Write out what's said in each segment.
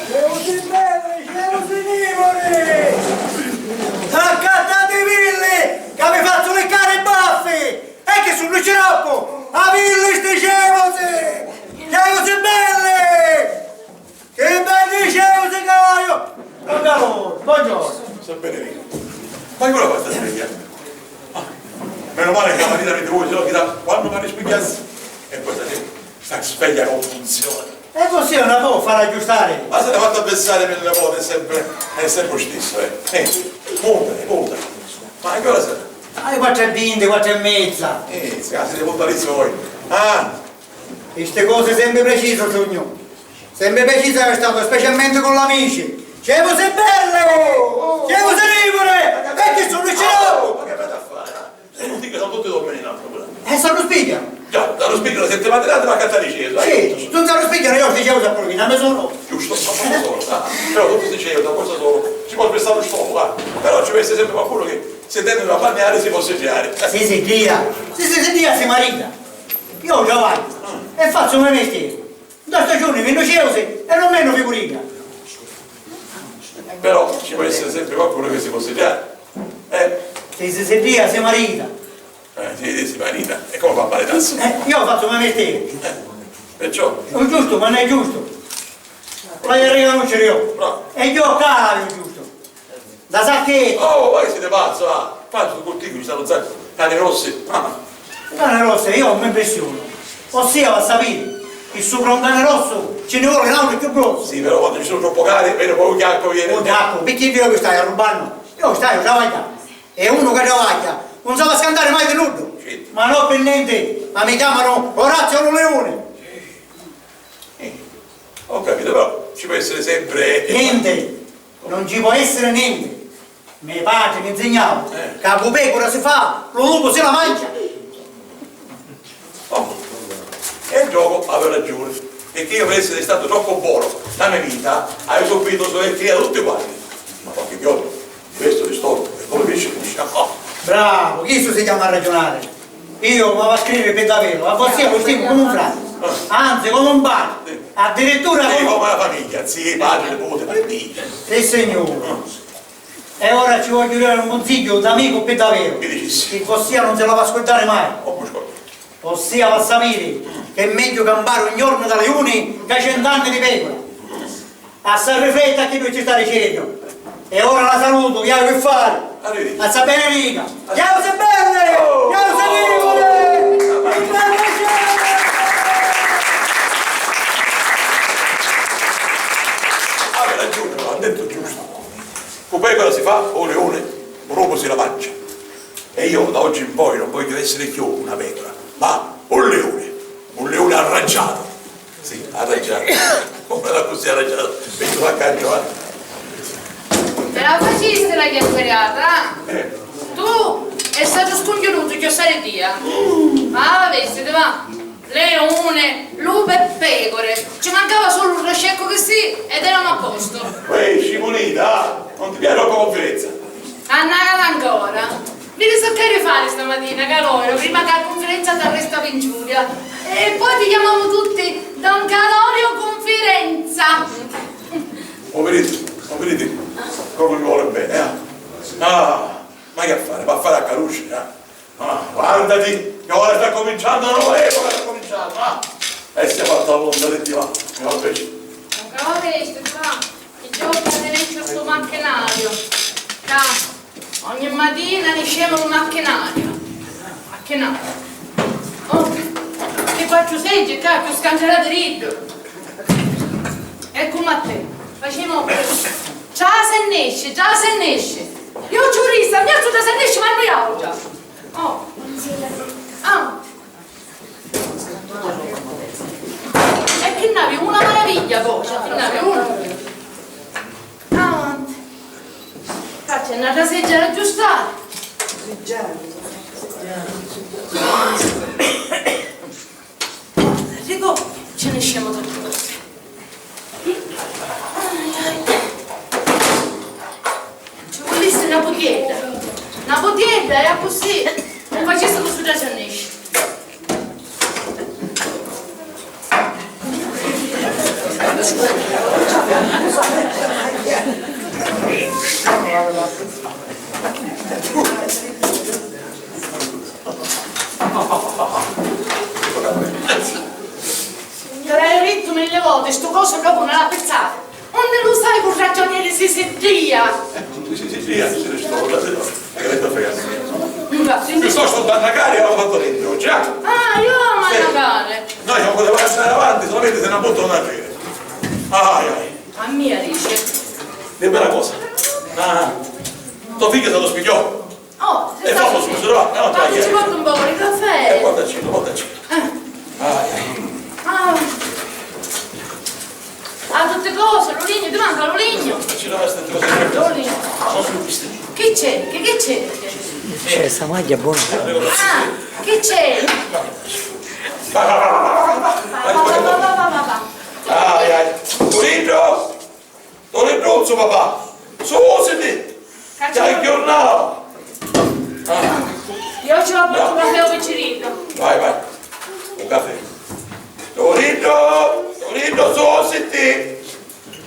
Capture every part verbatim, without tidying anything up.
Ceusi belli, ceusi nivuli! Accattativilli, ca vi fazzu liccari i baffi! E chi sunnu sciroppu? Avilli sti ceusi! Ceusi belli! Chi beddi ceusi ca haiu! Buongiorno, buongiorno. Sta bene, Vito. Ma io la sta sveglia. Ah, meno male che la mattina mi trovo, se no chissà quando mi rispigliassi. E poi sta, sta sveglia non funziona. E così non la può far aggiustare. Ma se l'ha fatto pensare mille volte, è sempre, è sempre lo stesso, eh. Eh, montale, montale. Ma a che ora sarà? Alle quattro e venti, quattro e mezza. Eh, si, si deve montare i suoi. Ah! Sti cosi sempri precisi sugnu. Sempri precisi haiu statu, specialmenti cu l'amici. Ceusi belli! Ceusi nivuli! E chi sunnu sciroppu? Ma che avete a fare? Se non dico, sono tutti dormenti in altro, però. E s'arru spigghianu? Già, s'arru spigghianu, se ti mattinate va a accattare i ceusi, dai. Sì, non s'arru spigghianu, io sti ceusi a pulvina, mi sono. Giusto, ma cosa sono? Ah, però tutti sti ceusi, ma cosa sono? Ci può spessare lo stomaco, va. Però ci deve essere sempre qualcuno che se tende a balneare si può sediare. Si sidia, si si sidia si marita. Io travagliu e fazzu il mio mestiere. Nta stagiuni vinnu ceusi e non mennu figurina. Però ci può essere sempre qualcuno che si può sediare. Eh? Si si sedia, si marita. Eh, si, si marita. E come fa a maritarsi? Eh, io faccio il mio mestiere. Eh, perciò? È giusto, ma non è giusto. L'haiu a ricanusciri io. Bravo. E io qua l'haiu giusto. Da sacchetti! Oh, ma che siete pazzi, va? Quantu cuntigghiu ci stannu zan-, cani rossi? Ah. Cane rosso, io mi impressiono. Ossia, va a sapere che sopra un cane rosso ce ne vuole un altro più grosso. Sì, però quando ci sono troppo cani, vedi, poi un chiacco viene. Un chiacco, perché io che stai arrubbando? Io stai travagliando. E uno che travaglia non si va a scantare mai di nulla. Certo. Ma non per niente, ma mi chiamano Orazio lo Leone. Eh, ho capito, però ci può essere sempre. Niente, non ci può essere niente. Me patri mi nzignau ca cu pecura si fa, lu lupu si la mancia. Oh, e gioco aveva ragione, perché io per essere stato troppo buono la mia vita, avevo subito solo e cria tutti quanti. Ma qualche giorno questo ristorante è come pesce cuscia. Oh. Bravo, chistu si chiama ragionare. Io m'haiu a scriviri pi daveru, a vossia lu stimu comu un frati, anzi comu un patri, addirittura comu. Sì, comu una famiglia, zii, patri, nipoti, ma che dici? Sì, signuri. E ora ci vogghiu dari un cunsigghiu d'amicu pi daveru, chi vossia non si l'havi a scurdari mai. Vossia va sapiri che è megghiu campari un jornu da liuni ca cent'anni di pecura. Assai rifletti a chiddu chi ci sta dicennu. E ora la salutu, vi haiu pi fari. Arrivederci. A sa benedica. Ciao, se belle! Oh! Ciao, se nivuli! Aveva ragione, ha detto giusto. Cu pecora si fa, o leone, o lupu si la mancia. E io da oggi in poi non voglio essere più una pecora, ma un leone, un leone arraggiato. Sì, arraggiato. Come era così arraggiato? Penso a caccio, eh? Te la facisti la chiacchierata, eh? Eh. Tu è stato scongiuruto, chiossai di tia. Ah, vesti, ti va. Leone, lupe e pecore. Ci mancava solo un rasceccu così ed eravamo a posto. Uè, scimunita, ah, non ti piace la confidenza? Annata ancora. Vidi so c'hai di fari stamatina, Calorio, prima che la confidenza t'arresta pi ingiuria. E poi ti chiamamu tutti Don Calorio Confidenza. O viditi, o viditi, come mi vuole bene, eh? Ah, ma che affare, va a fare a caruccia, eh? Ah, guardati, che ora sta cominciando, non lo vedo, ora sta cominciando, ah! E si è fatta la volta di là, mi va bene. Ancora questo, qua. Chi giornu tenesciu stu macchinario? Ca ogni matina niscemu lu macchinario. Macchinario. Oh, chi quattru seggi ca, più scancarati d'iddu. E comu a te. Facemu. Già se nesci, già se nesci. Io ci ho visto, mia già se nesci, ma noi autra. Oh. Ah. E chi n'havi una maraviglia, cosa? Chi n'havi una? Avanti. Qua c'è n'altra seggia da aggiustare. Dico, ce ne scemo tutti. Ci vulissi na butiedda. Na butiedda e accussì non facissimo sudaci a nesci. Ti l'haiu dittu milli voti, stu cosu propriu mi l'ha pizzatu. Unni lu sai cu ragionieri si siddia? Eh, si siddia, si ristorna, si no, ma che avete fatto? Infatti, mi sto scontando a cari, avevo fatto dentro, già? Ah, io amo sì. Andare. Noi non potevamo andare avanti, solamente se ne butta una fine. Ai, ai. A mia dice. Dimmi una cosa. Ah, tuo figlio se lo spigliò? Oh, e fammi scusa, va, no, ma dai, ci porto un poco di caffè. E portaci, portaci. Eh. Ah, ah, tutte cose, lu lignu, ti manca lu lignu? Ci deve essere cose. Lu lignu. Chi c'è? Che, che c'è? C'è sta maglia buona. Ah, chi c'è? Va, va, va, va, va, va, va, va, va, va, va. Ai, ai. Turiddu! Turiddu, papà! Susiti! C'hai il giornale! Ah. Io ce l'ho fatto un caffè picciriddu. Vai, vai. Un caffè. Turiddu! Turiddu, susiti!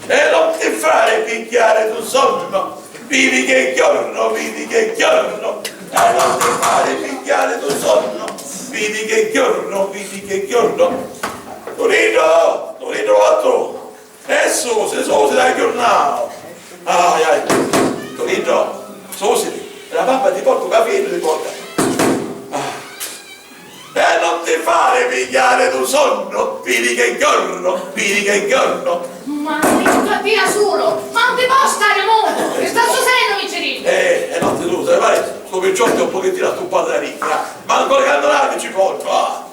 E non ti fare pigliare tu sonno! Vidi che giorno, vidi che giorno! E non ti fare pigliare tu sonno! Vidi che giorno, vidi che giorno! Turiddu! Turiddu, otto! E susi, susi dal giurnale! Ai, ai, Turiddu, susiti, e la mamma ti porta un caffè, ti porta. Ah. E non ti fare pigliare tu sonno, vidi che giorno, vidi che giorno. Ma io sto a tia solo, ma non ti può stare muto, che sta succedendo, Micirino? Eh, e non ti tu, sai, vai, sto picciotto è un pochettino a tu padre ricca, ma ancora cantare ci porto, ah.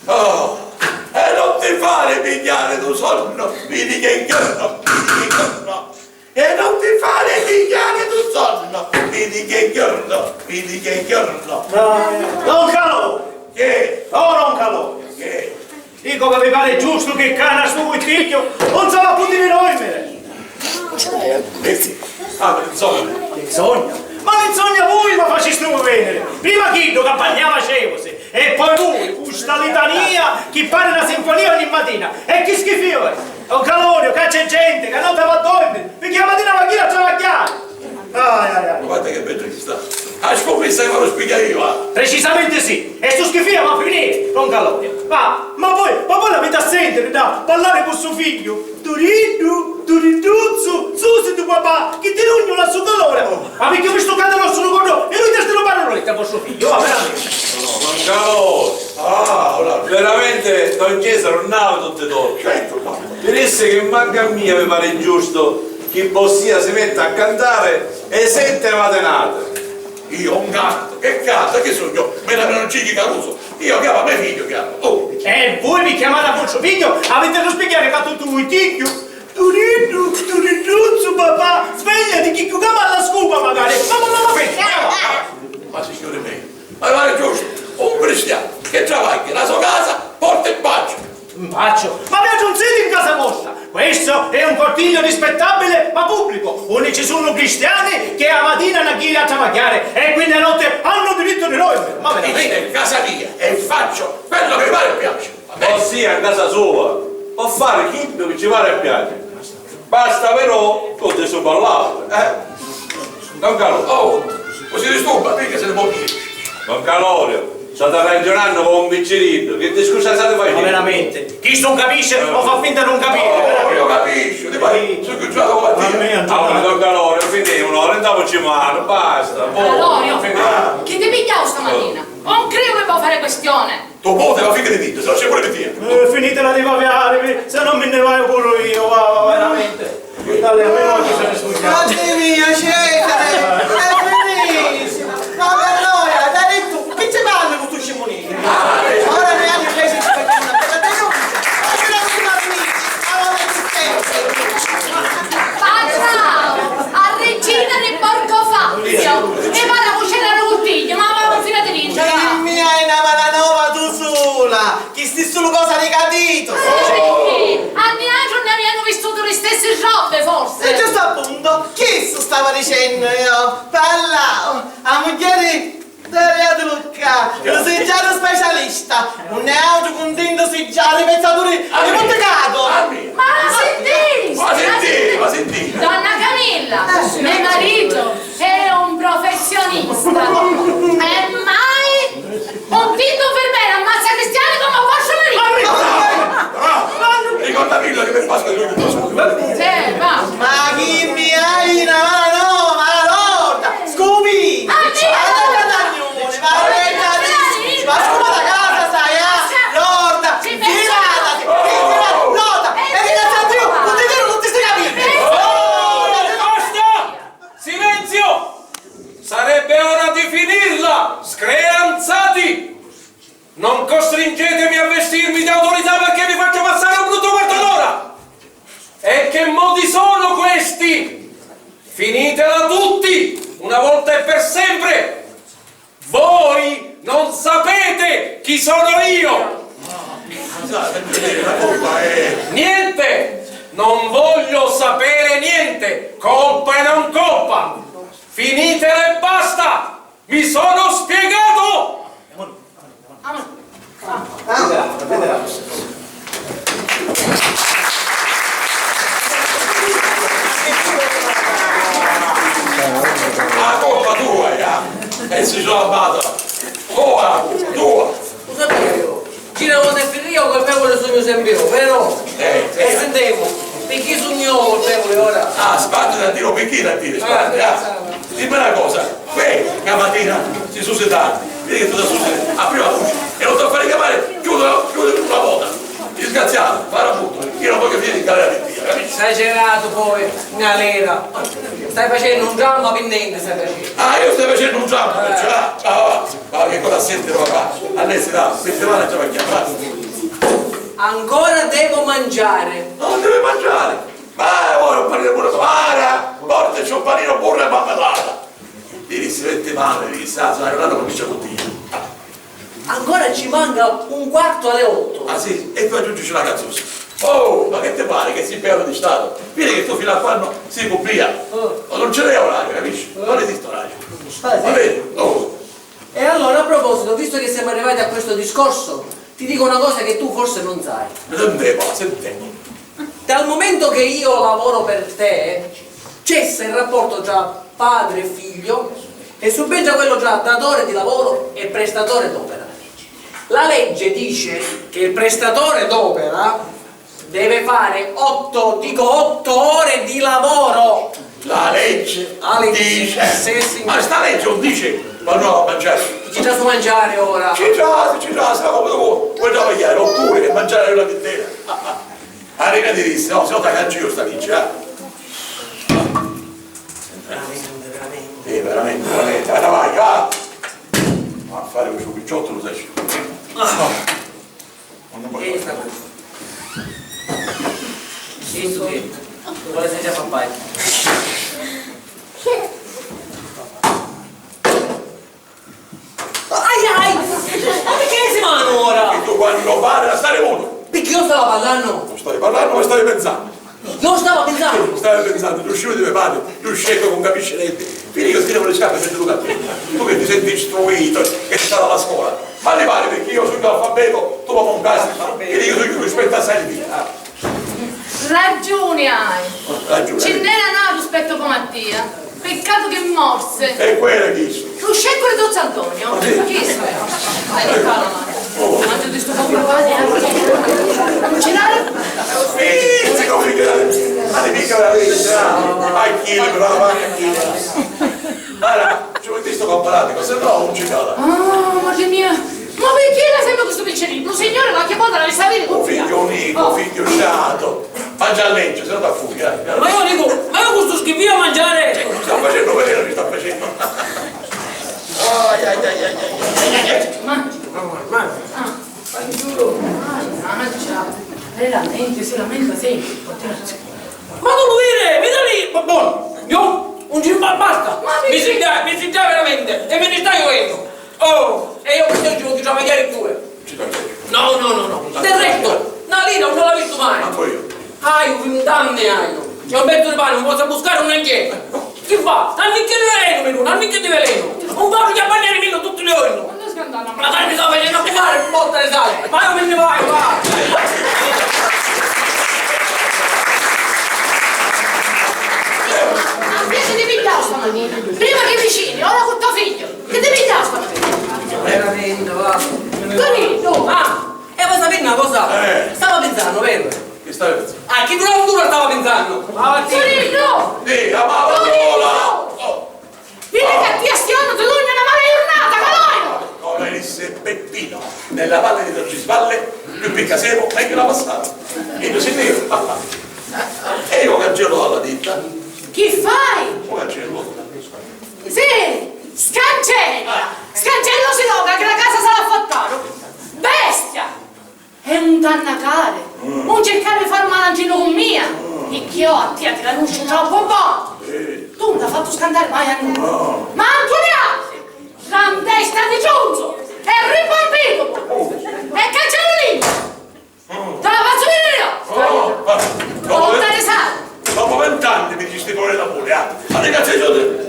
Oh, e non ti fare pigliare tu sonno, vidi che giorno, vidi che giorno. E non ti fare pigliare tu sonno, vidi che giorno, vidi che giorno. Dai, don Calò! Che? Oh, don Calò! Che? Dico che vi pare giusto che cana stu vutigghiu non si va a putiri dormire? Ah, insomma. Insomma? Ma l'insonnia vui mi facistivu veniri! Prima chiddu ca bagnava cevusi e poi vui cu sta litania chi pari na sinfonia ogni matina! E chi schifio è! Don Caloriu, ca c'è genti ca notti va a dormiri picchì a matina va a travagghiari! Ai, ai, ai! Ma guarda che bellezza! A scummissa che mi lu spigghiai io, ah! Precisamente sì! E stu schifio va a finiri, don Caloriu! Ah, ma voi, ma voi l'aviti a sentiri da parlari cu so figghiu? Turiddu, turidduzzu, susitu papà, chi ti rugnu la so calora! Oh, ma picchì mi stu catarozzu lu corru e lui ti sti rubari l'oretta vostru figghiu, ma veramente! No, no, mancava ora! Ah, ora! Veramente don Cesare non havi tutti i torti! Certo, ma... Mi dissi che mancu a mia mi pari giustu chi vossia si metti a cantari e sette matinati! Io un cantu? Che cantu? Chi sugnu? Mi la non ci caruso! Io chiamu a me figghiu, chiamu! Oh! E vui mi chiamati a vostru figghiu? Aviti lu spigghiari ca tuttu vui figghiu? Turiddu, turidduzzu, papà, svegliati, chi chiucava alla scupa magari, ma non la fece! Ma signori miei, ma guarda giusto, un cristiano che travaglia la sua casa porta in pace. In pace? Ma viaggi un siti in casa vostra! Questo è un cortiglio rispettabile ma pubblico, unni ci sunnu cristiani che a matina hannu a ghiri a travagghiari e quindi a notti hannu dirittu di dormiri, ma veramente! Dice casa mia e faccio quello che mi pare e piace. Vossia in casa sua po fari chiddu chi ci pari e piaci. Basta però tutti su ballatu, eh? Don Caloriu. Oh, così disturba, perché se ne può dire? Don Caloriu, stati ragionannu comu un picciriddu, chi discursi stati facendo? Ma veramente, chistu non capisce o fa finta di non capire, oh, veramente. Io capisco, ti pare? Sono chiuso come a te. Allora, don Caloriu, finimu, no? Andamuci manu, basta. Caloriu, chi ti pigliau stamatina? Non credo che può fare questione. Tu poti, ma figati di, se no c'è pure di te. Eh, finitela di baviarimi, se no mi ne vaiu puru io, va, va, veramente. Dai, a me non ci se ne scusa. Madre mia, Cesare, è finissimo. Ma allora, dai tu, chi ci parli con tu scimunini? Ora mi hanno preso in giro, ma io non ci parlo. Parla! A regina di Porco Fazio! E parla con scena di bottiglia, ma va, non fino a dentro, va! Dimmi, hai una malanova tu sola, chi sti sulu cosa ricadito! Sì, perché? A niatri non abbiamo visto le stesse robe, forse? E giusto appunto, chi stava dicendo io? Parla, a muglieri Daria Trucca, lu siggiaru specialista, nun è autru cuntintu siggiaru i pezzatura di putticatu! Ma si, Spingetemi a vestirmi d'autorità perché vi faccio passare un brutto quarto d'ora! E che modi sono questi? Finitela tutti, una volta e per sempre! Voi non sapete chi sono io! Niente! Non voglio sapere niente! Colpa e non colpa! Finitela e basta! Mi sono spiegato? A colpa tua, eh? E si ciò abbata. Tua, tua. Lu sapevu. Gira quannu è firria, u colpevuli sugnu sempri iu, veru? Eh, eh. E sintemu, picchì sugnu iu u colpevuli ora? Ah, sparti da diri, picchì da diri, sparti, ah. Dimmi una cosa, uè, ca matina si susi tardi, vidi che tu ti susi a prima luci e non ti fari chiamari più di, più di una vota. Disgraziato, farabuttu, io non voglio finire in galera di tia, capisci? Esageratu poi, in galera. Stai facennu un dramma pi nenti, stai facennu. Ah, io stai facennu un dramma, perciò, ah, ah, ah, che cosa senti, papà? Allora, si dà, metti mano e ci va a chiamare. Ancora devo mangiare. Non devi mangiare. Ma ora un panino pure, para, portaci un panino, burro e marmellata. Ieri sera ti male, ieri sera, sono arrivato con il giacobino. Ancora ci manca un quarto alle otto. Ah sì? E tu aggiungici una canzusa. Oh, ma che ti pare che si beato di stato? Vedi che tu fino a quando si cubbia. Oh. Ma non c'è orario, capisci? Oh. Non esiste orario. Ah, sì? Va bene? Oh. E allora, a proposito, visto che siamo arrivati a questo discorso, ti dico una cosa che tu forse non sai. Sentemo, sentemo. Dal momento che io lavoro per te, cessa il rapporto tra padre e figlio e subentra quello tra datore di lavoro e prestatore d'opera. La legge dice che il prestatore d'opera deve fare otto, dico otto ore di lavoro. La legge dice. La legge dice. Sì, signore. Ma sta legge non dice quando ho mangiato. Ci trasi mangiare ora. Ci trasi, ci trasi, ma come tu vuoi travagliare otto ore e mangiare una vintena? Arrivederci, no, se no ti caccio io sta legge, eh. Veramente, veramente. Eh, veramente, veramente. Vai, vai, va. Ma a fare questo picciotto lo sai. Ah. Che è sta cosa? Che è sto che? Lo vuole senza papà? Ai, ai! Ma perché si mano ora? E tu quando parli, stare muto. Perché io stavo parlando? Non stavi parlando, ma stavi pensando. Non stavo pensando. Stavi pensando, tu uscivi di me padre, tu scecco non capisci niente. Vedi che io tiro le scarpe senza tu capire. Tu che ti senti istruito, che sei stato alla scuola. Ma le pare perché io sono analfabeto, tu non casi. Vedi che io sono rispetto assai di te. Ah. Ragiuni hai. Ragiuni hai. Ci n'era n'autru spettu comu a tia. Piccatu chi morsi. E cu era chistu? Lu sceccu di Don Antonio. Ma sì. Chistu era. Vedi, calma. Oh. Mangiu di stu pocu. Cucinari? Sì, sì, come che era. Ma mica la vedi, ah. Ma chi, ma chi? Allora, ci vuoi visto comparatico, se no non ci cala. Ah, madre mia. Ma perché la sembra questo piccerino? Signore, qualche volta la sa avere. Un figlio unico, oh. Figlio sciato. Mangia a legge, se no t'affuga, eh. Ma io dico, ma io questo schifo a mangiare? Sta facendo vedere, mi sta facendo. Ai, ai, ai, ai, ai, ai, ai. Mangia. Mangia. Ah, mangia. Veramente, si lamenta sempre. Ma tu lo vedi? Mi dai, ma buono. Io non ci ba-, basta. Ma mi si già, mi si già veramente. E mi ne stai vedendo. Oh, e io questo giorno ci travagliare due. No, no, no, no. Del resto, una lira non l'ho visto mai. Manco io. Ah, io vint'anni aio. C'è un pezzo di pane, non posso buscare un anche. Chi fa? Nanni che di veleno, mi dico, nanni che di veleno. Un paro di appagnare meno tutti i giorni. Ma dai, mi sto facendo occupare, un po' di sale. Ma io me ne vado, va. Ma piace di pigliare stamattina. Prima che vicini, ora con tuo figlio. Che ti pigliaste? Veramente, va. Tonino! Ah, e vuoi sapere una cosa? Eh. Stavo pensando, vero? Che stavi pensando? Ah, chi dura dura stavo pensando? Ma va, Tonino! Sì, la parola! Oh. Vedi che ti stiamo, ti dugnu una mala giornata, Calogno! Come disse Peppino, nella valle di Cisvalle, più picca siamo, meglio la passata. E tu sei nero, papà. E io cancello dalla ditta. Chi fai? Io cancello. Sì, scancella! Scancella si loca che la casa sarà affattata! Bestia! T'annacari. Mm. Un circari di fari un malandrinu cu mia, mm, picchì iò a tia ti canusciu troppu bonu. Sì. Tu nun t'ha fattu scantari mai a nuddu. No. Mancu di altri. Gran testa di ciunzu e ripampitumu. Oh. E caccialu lì. Mm. Te la fazzu vidiri iò. Oh, ma, dopu, dopu vint'anni mi dicisti puru d'amuri, ah. Ma ti cazzu,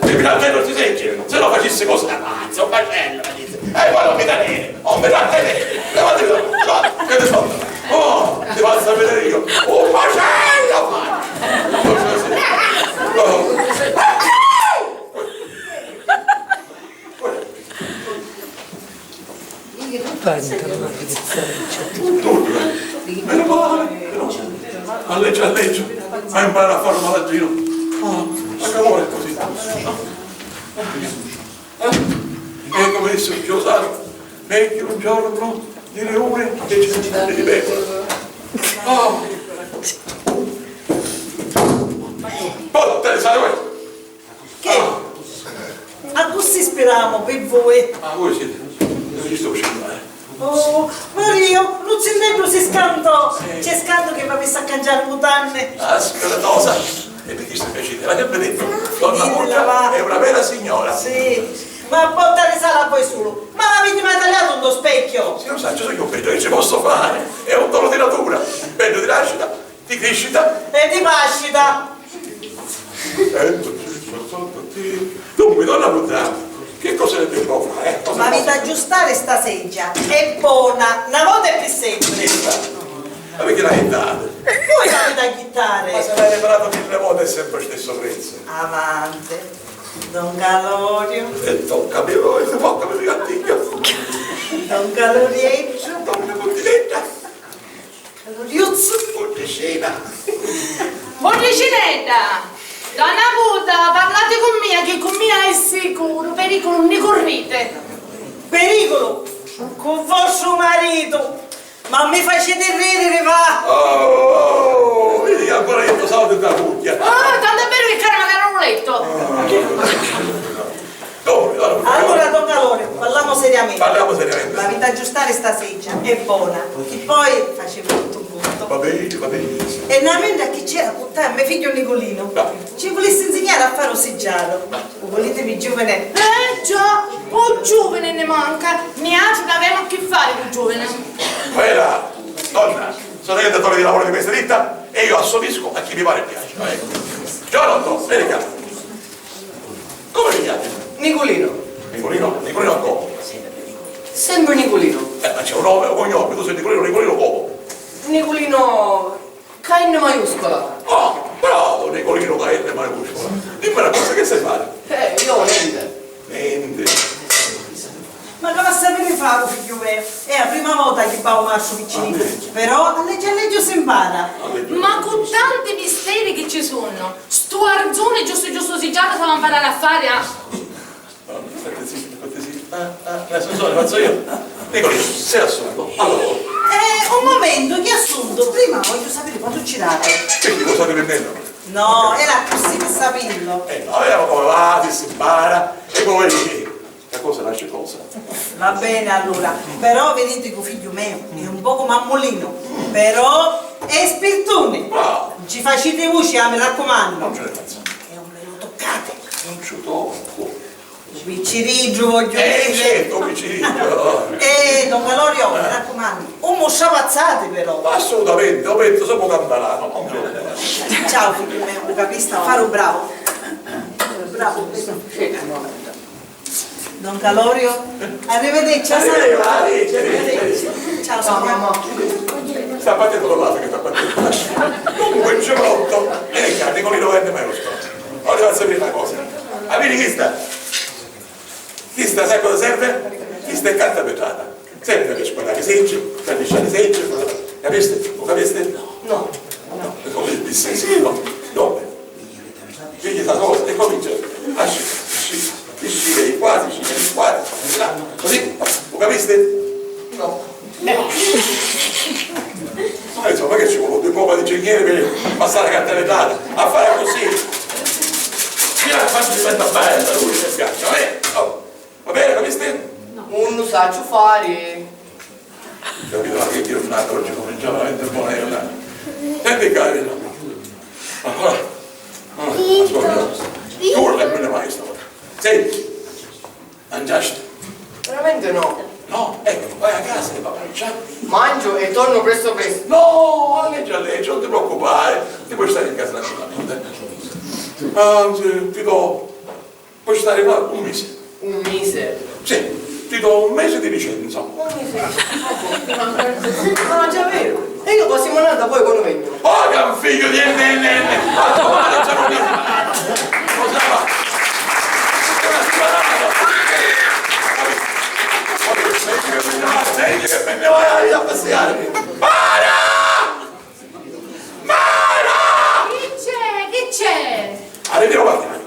mi pigliassi e non ti senti, se no facissi cose da pazzu, un macellu, mi dici. E poi non mi tenere, non mi tenere, levati là, che ti sto, oh, ti faccio vedere io, un macello, oh. Tanta maleficenza. Meno male, meno male. Alleggia, alleggia, ma impara a fare un malandrinu. Ah, ma che vuole così? Eh? E come disse Giosato, meglio un giorno di leone che centinaia di pecora. Oh. Botte, sai voi? Che? Ah. Accussì spiramu pi vui. Ah, voi siete. Io ci sto uscendo, eh. Oh, Mario, lu ziteddu si scantò! Sì. C'è scantu che v'avissi a cangiari mutanni! Ah, spiritosa! E mi dispiace, l'avete detto? Donna Murgia è una vera signora! Sì, ma a botta di sala a voi sulu! Ma l'avete mai tagliato un specchio? Sì, lo saccio, sono io, che ci posso fare? È un dono di natura! Bello di nascita, di crescita. E di pascita! Dunque, donna Murgia, che cosa ne devo fare? Eh? Cosa... Ma avete aggiustare sta seggia, è bona, una volta e per sempre. Ma perché la gittate? Voi l'avete a ghittare. Ma se l'hai riparato mille volte è sempre lo stesso prezzo. Avanti, don Calorio. E tocca a me, voi, se tocca a me, gattiglio. Don Calorietto. Donna Cottinetta. Caloriuzzu. Pudicina. Pudicinedda! Donna Puta, parlati cu mia, chi cu mia è sicuru, periculu nun ni curriti. Periculu? Cu vostru maritu! Ma mi faciti ridiri, va! Oh, oh, oh, vidi chi ancora io saltu dda cucchia! Ah, tantu è veru chi cara magari un lettu! Allora, don Calore, parliamo seriamente. Parliamo seriamente. L'avete aggiustare sta seggia, è bona. Che poi facemu tutto un conto. Va bene, va bene. E na menda chi c'era cu te, me figgio Nicolino. Ci vulissi insignare a fare un siggiato. U vuliti pi giuvene? Eh già, un giuvene ne manca. Niatri non avemu a che fare con giuvene. Quella, donna, sono io il datore di lavoro di questa ditta e io assorbisco a chi mi pare e piace. Giovanotto, vieni qua. Come ti chiami? Niculino. Niculino? Niculino come? Sempre Niculino. Eh, ma c'è un nome, un cognome, tu sei Niculino, Niculino come? Niculino con N maiuscola. Oh, bravo, Niculino con N maiuscola. Dimmi una cosa, che sai fare? Eh, io niente. Niente. Ma che va a sapere fare, figlio mio? È la prima volta che va un altro piccinino. Però a leggere, a leggere si impara. Ma con tanti misteri che ci sono, stu arzuni giustu giustu si già lo stava imparare a fare, ah. Fate zitto, fate zitto. Ah, ah, l'ascensore faccio io. Dico io, sei assurdo. Allora. Eh, un momento, chi assunto? Prima voglio sapere quanto ci date. Perché lo state vendendo? No, era così per saperlo. Eh, no, era come va, si impara. E poi, che cosa nasce cosa. Va bene allora, però vedete che figlio mio è un poco mammolino, però è spirtone. Bravo. Non ci facete voce, ah, mi raccomando. Non ce ne faccio. E non me lo toccate. Non ci tocco. Un picciriddu, voglio dire. Eh, certo, un picciriddu. Eh, don Calorio, mi raccomando, non mi stravazzate però. Assolutamente, ho detto, sono campanano, non credo. Ciao, figlio mio, ho capito, fare un bravo. Bravo. Don Calorio, arrivederci, arrivederci, arrivederci. Ciao, signor. Sta battendo con l'altra che sta battendo. Comunque, il giovanotto, e le carte con i novanta mai lo spazio. Ora ti faccio sapere una cosa. Avete vista? Chista sai cosa serve? Chista è carta vetrata. Serve per squadrare i seggi, per lisciare i seggi, capiste? Lo capiste? No. No. E come disse, sì, no. Dove? Vedi sta cosa e comincia a sci-, sci-, sci-, i quadri, sci-, i quadri, là, così. Lo capiste? No. Ma insomma, che ci vuole due uova di ingegnere per passare la carta vetrata? A fare così. Io la faccio diventa bella, lui si schiaccia, eh? Oh, va bene, capiste? No. Non lo saccio fare. Capito? Ma che Dio non Ah, oggi comincia veramente buona giornata. Senti, Carina. Allora, ah, ascolta. Tu non me ne vai stavolta. Senti, mangiasti? Veramente no. No? Ecco, vai a casa e va a mangiare. Mangio e torno presto presto. No, alleggia, alleggia, non ti preoccupare. Ti puoi stare in casa tranquillamente. Anzi, ti do Puoi stare qua un mese. Un mese? Sì, ti do un mese di licenza. Un mese? Ma già vero? E io prossima annata poi quando vengo? Oh, che è un figlio di N N N! Ma domani c'è un mese! Cosa fa? È una sparata! Senti che me ne vai a passeggiare! Para! Mara! Chi c'è? Chi c'è? Arrivederci, guarda,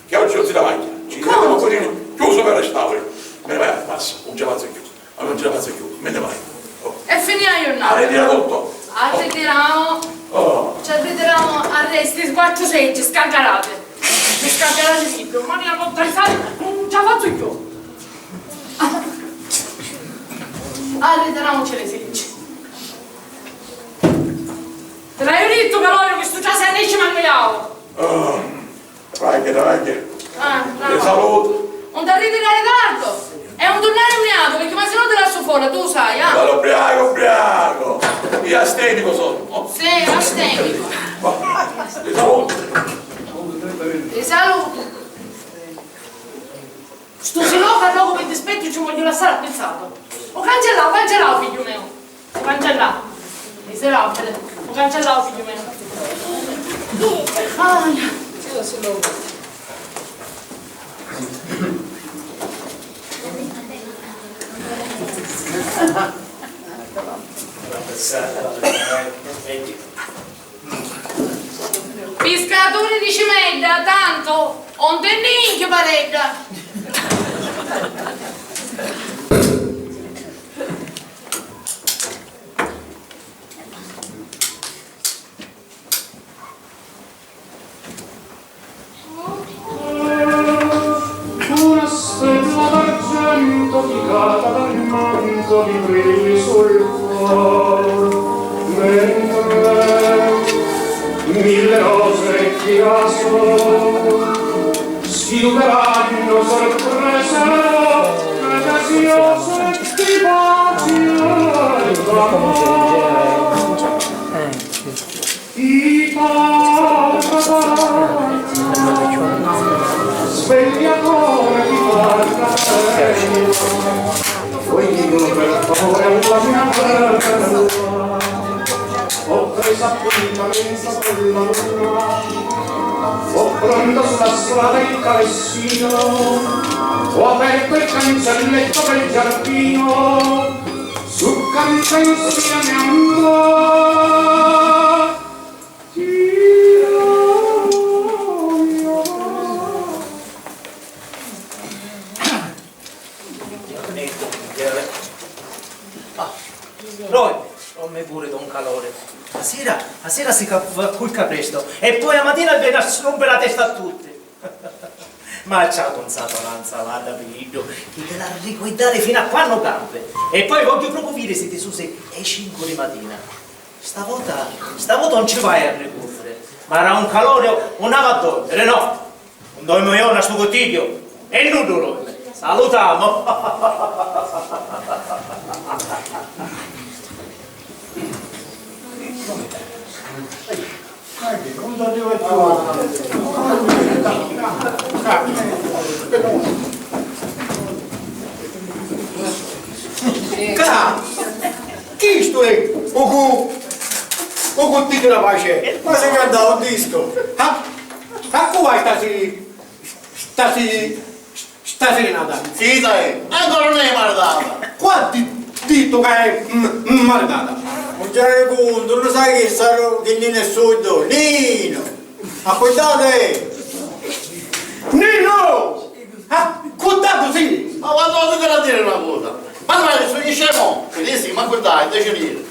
che oggi non si lavagna. Ci vediamo con il chiuso per restauri. Me ne vai a passa, non ce la faccio più. Ma non ce la faccio più, me ne vai. Oh. E finì la giornata. Arritira tutto. Arritiramu. Oh. Ci arritiramu a resti quattro seggi scancarate. Mi scancarate tutto, ma mia non pensare, non ce la faccio più. Arritiramu ci le seggi. Te l'haiu dittu ca l'oiu chi stu trasi a nesci mangiau! Ah, ragghia, ragghia. Ah, bravo. Ti salutu. Un t'arritirari tardu e un turnari ubriacu, picchì ma si no ti lassu fora, tu u sai, ah. Ma l'ubriacu, ubriacu. Io astenico sono. Sì, astenico. Ti salutu. Ti salutu. Stu silocu a locu pi dispettu ci vogghiu lassari appizzatu. U cancellau, u cancellau, figghiu meu. U cancellau. Miserabili. U cancellau, figghiu meu. Aia. Piscaturi di cimedda, tantu, 'un tinni inchiu paredda. Una stella d'argento ti cata dal manto di brilli sul cor, mentre mille rose e chiasso schiuderanno sorprese preziose di pace e d'amore. Sveglia cuore di guarda, ogni per favore alla mia terra. Ho preso appuntamento con la luna, ho pronto sulla strada il calessino, ho aperto il cancelletto del giardino, su canto insieme andrò. Ah, Roy, oh, me pure don calore. A sira, a sira si ca-, va a curca presto e poi a matina veni a s-, rompere la testa a tutti. Ma ciao, Gonzato, avanza, guarda, Piniddu, chi te l'ha ricuiddare fino a quannu campi. E poi vogghiu proprio viri si ti susi e cincu di matina. Stavota, stavota non ci vai a ricurrere, ma era un calore, non ava a dormire, no? Un dormo io, una stu cottiglio, e nudo dorme. Salutamo! Ca! Chistu è u cu-, u cuttigghiu dâ paci! Ma si cantau un discu! Ah, a cu vai stasi-, stasi-, sta sirinata? Zita, eh! Ancora non è maritata! Quanti dittu ca è m-, maritata? Mugghieri cuntu, non sai chi sta ru-, chi Nino è suddu? Nino! Accuddatu è! Nino! Ah, cuddatu sì! Ma quantu voti ti la diri na cosa? Ma vai, sugnu scemu! Finisci, ma cuddai, invece di.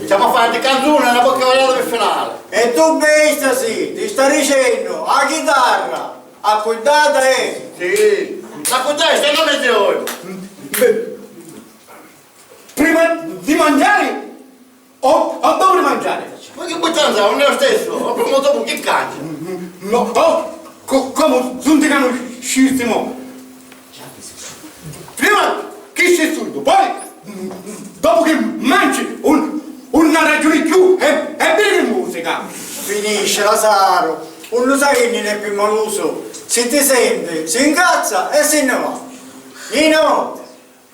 Ci amo a fari di canzone e na bocca variata pi finali. E tu bista sì, ti sta dicennu, a chitarra, accuddata è! Sì, l'accuddai sta na mezza ora. Prima di mangiari? Nun è u stessu, ma prima o dopu chi cangia? No, oh, co-, comu, nun ti canuscistimu? Prima chi si surdu, poi, dopu chi manci, un, un arragiuni cchiù e, e vidi chi musica! Finisci, Lasaru, unnu sai chi nin è pi malusu? Si ti senti, si ncazza e si nni va. Nino,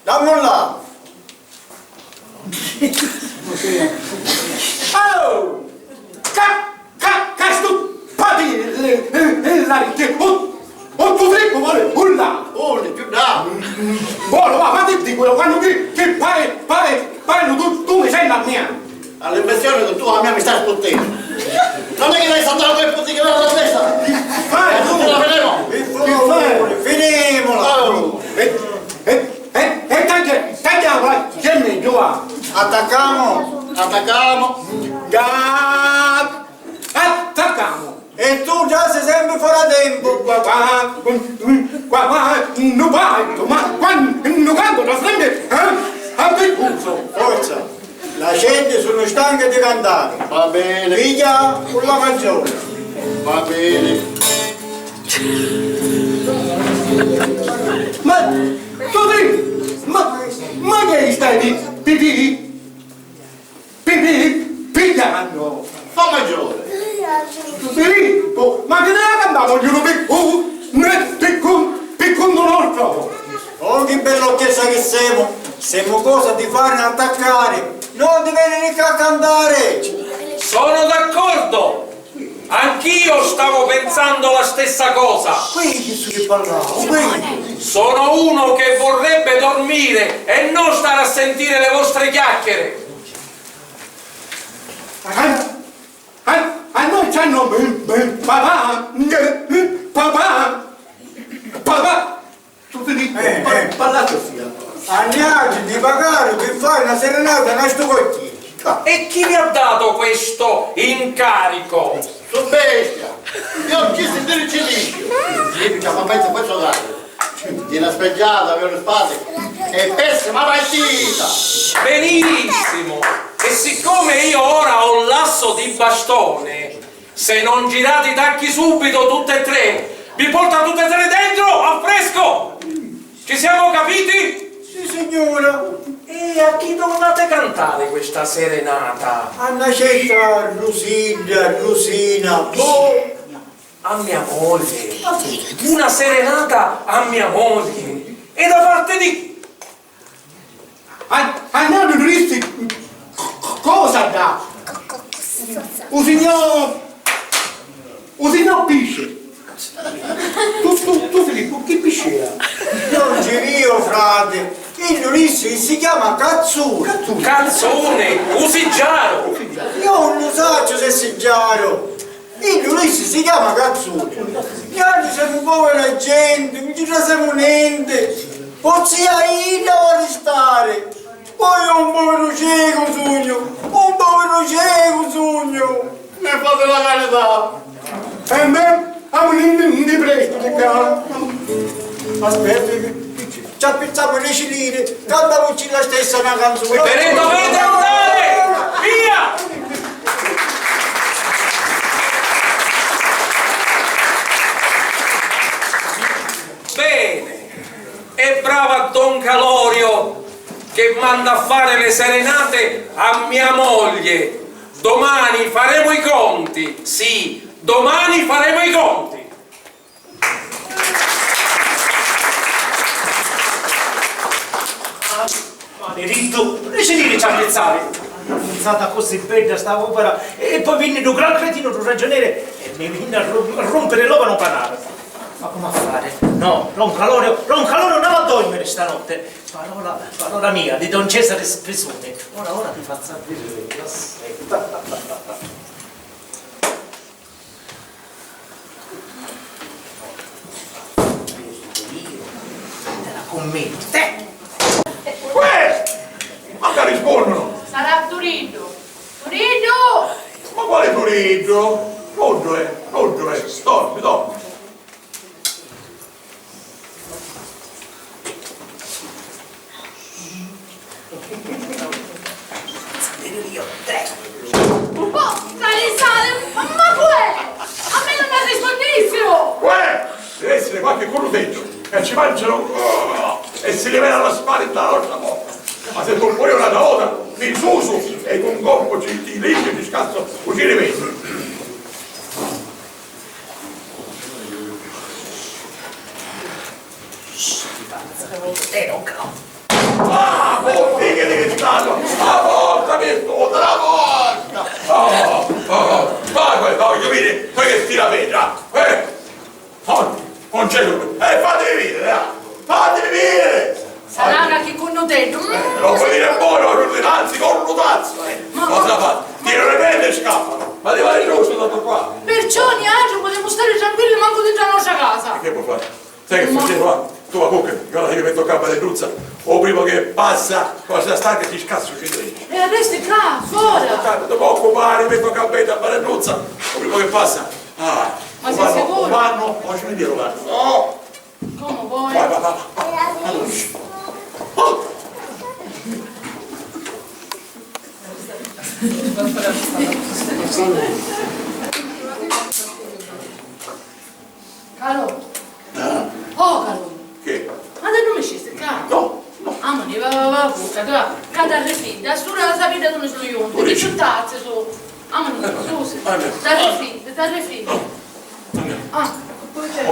dammu llà! Oh! Ca, ca, ca stu pati, eh, eh, eh, la, che, oh, oh, tu Filippo vuole urlà! Oh, ne più da! Vuole, va, ma ti dico, quando che, che pare, pare, pare, tu, tu mi senti a mia! All'impressione che tu a mia mi stai sputtendo. Non è che devi saltare quel puzzichino della testa. Fai, eh, tu la vedremo. Che fai? Finimola. Oh. E, e, e, e taglia, tagliamo, vai, che è meglio, va. Attacchiamo, attacchiamo. Ga-, attacchiamo. E tu già sei sempre fuori tempo. Qua, qua, qua, qua, qua, nu ballo, ma quando, quando da sempre, eh? A percorso. Forza. La gente sono stanche di cantare. Va bene. Piglia con la canzone. Va bene. Ma, Totì, ma, ma che stai di, di, di? Pi-, pi-, pigghiannu! Fa maggiore! Filippo, ma chi ne la cantava ognunu pi, uh, ne, pi cu-, pi cuntu nostru? Oh, chi bella orchestra chi semu! Semu cosa di farne attaccare, no di venire ccà a cantare! Sono d'accordo! Anch'io stavo pensando la stessa cosa! Qui chi su che parlavo, qui! Sono uno che vorrebbe dormire e non stare a sentire le vostre chiacchiere! A, a, a noi ci hanno, eh, eh, papà, eh, eh, papà, papà. Tu ti dico, eh, pa-, eh, parlate sia. A niatri di pagari pi fari na serenata na stu quartieri. E chi vi ha dato questo incarico? Su bestia! Io ci si dirigilisci! Significa, ma pensa questo dato. Di una sfregiata, avere spazio. È pessima partita! Benissimo! E siccome io ora ho l'asso di bastone, se non girate i tacchi subito tutte e tre, vi porto a tutte e tre dentro, al fresco! Ci siamo capiti? Sì, signora. E a chi dovevate cantare questa serenata? A na certa Rusidda, Rusina, boh. A mia moglie. Una serenata a mia moglie. E da parte di chi? A, a nani turisti cosa dà? U signor, u signor pisce. Tu, tu, tu Filippo, chi piscera? Non ci vio, frate. Iddu dissi chi si chiama Cazzone. Cazzone, u siggiaru. Io non lo saccio se è siggiaru. Iddu dissi si chiama Cazzone. Niatri semu povera gente, non ci trasemu niente. Pozia idda o ristare. Poi un poveru ciecu sugnu, un poveru ciecu sugnu. Mi fate la carità. E me, amu niente di presto di ccà. Aspetta, ci appizzamo dieci lire, cantamuci la stessa una canzone. Ve ne dovete andare! Via! Bene, e brava Don Calorio che manda a fare le serenate a mia moglie. Domani faremo i conti, sì, domani faremo i conti. Maledittu, dici di ci ammizzari! Una punzata così bedda sta opera e poi vinni ddu gran cretinu ddu ragiuneri e mi vinni a ru-, a rumpiri l'ova nu panara. Ma comu a fari? No, don Caloriu, don Caloriu, non va a dormiri stanotte. Parola, parola mia, di don Cesare Spisoni. Ora, ora ti fazzu aviri, aspetta. Te la cummenti, te! Uè! Ma ca rispunnunu! Sarà Turiddu! Turiddu! Ma quali Turiddu? Nuddu è, nuddu è, dormi, dormi. Pocca, li sale Qualchi currutegghiu e ci mangianu, oh, e si li veni a la spari nta la nostra porta. Ma si tu poi un'autra vota mi susu e cu un colpu ci, ci linciu e ci scazzu u ciriveddu. Ah, oh, figghi di cristallu! La porta mi scusa, la porta! Oh, oh, oh, ma questo voglio vedere, ma che tira vedra, eh? Oggi, non c'è nulla. Eh, fatemi vedere, ah! Fatemi vedere! Sarà chi currutegghiu, mm? Eh, lo puoi dire buono, anzi, cornutazzo, eh! Ma cosa fa? Tiro le penne e scappa! Ma ti pare giusto tutto qua? Perciò niatri putemu stari tranquilli mancu dintra la nostra casa. E che vuoi fare? Sai che facciamo? Tu va, cuccati, io ora mi metto a campare Druzza, o prima che passa, cosa sta che ti scazzo ci dentro. E resti qua, fora! Tanto poco pare, metto a campare Druzza, o prima che passa. Ah, ma sei sicuro? Vanno, oggi mi dico vanno. No! Come vuoi? Vai, vai, vai, vai. Oh! Calò. Ah. Oh, Calò. Che? Ma ti addurmiscisti ccà? No, no. Ah, ma ne va, va, va, puta, ccà, ccà t'arrifriddi. A st'ura sapiti dunni sugnu juntu. Chi ciuttazzi su. Ah, ma ne, scusi. T'arrifriddi, t'arrifriddi. Ah, poi c'è.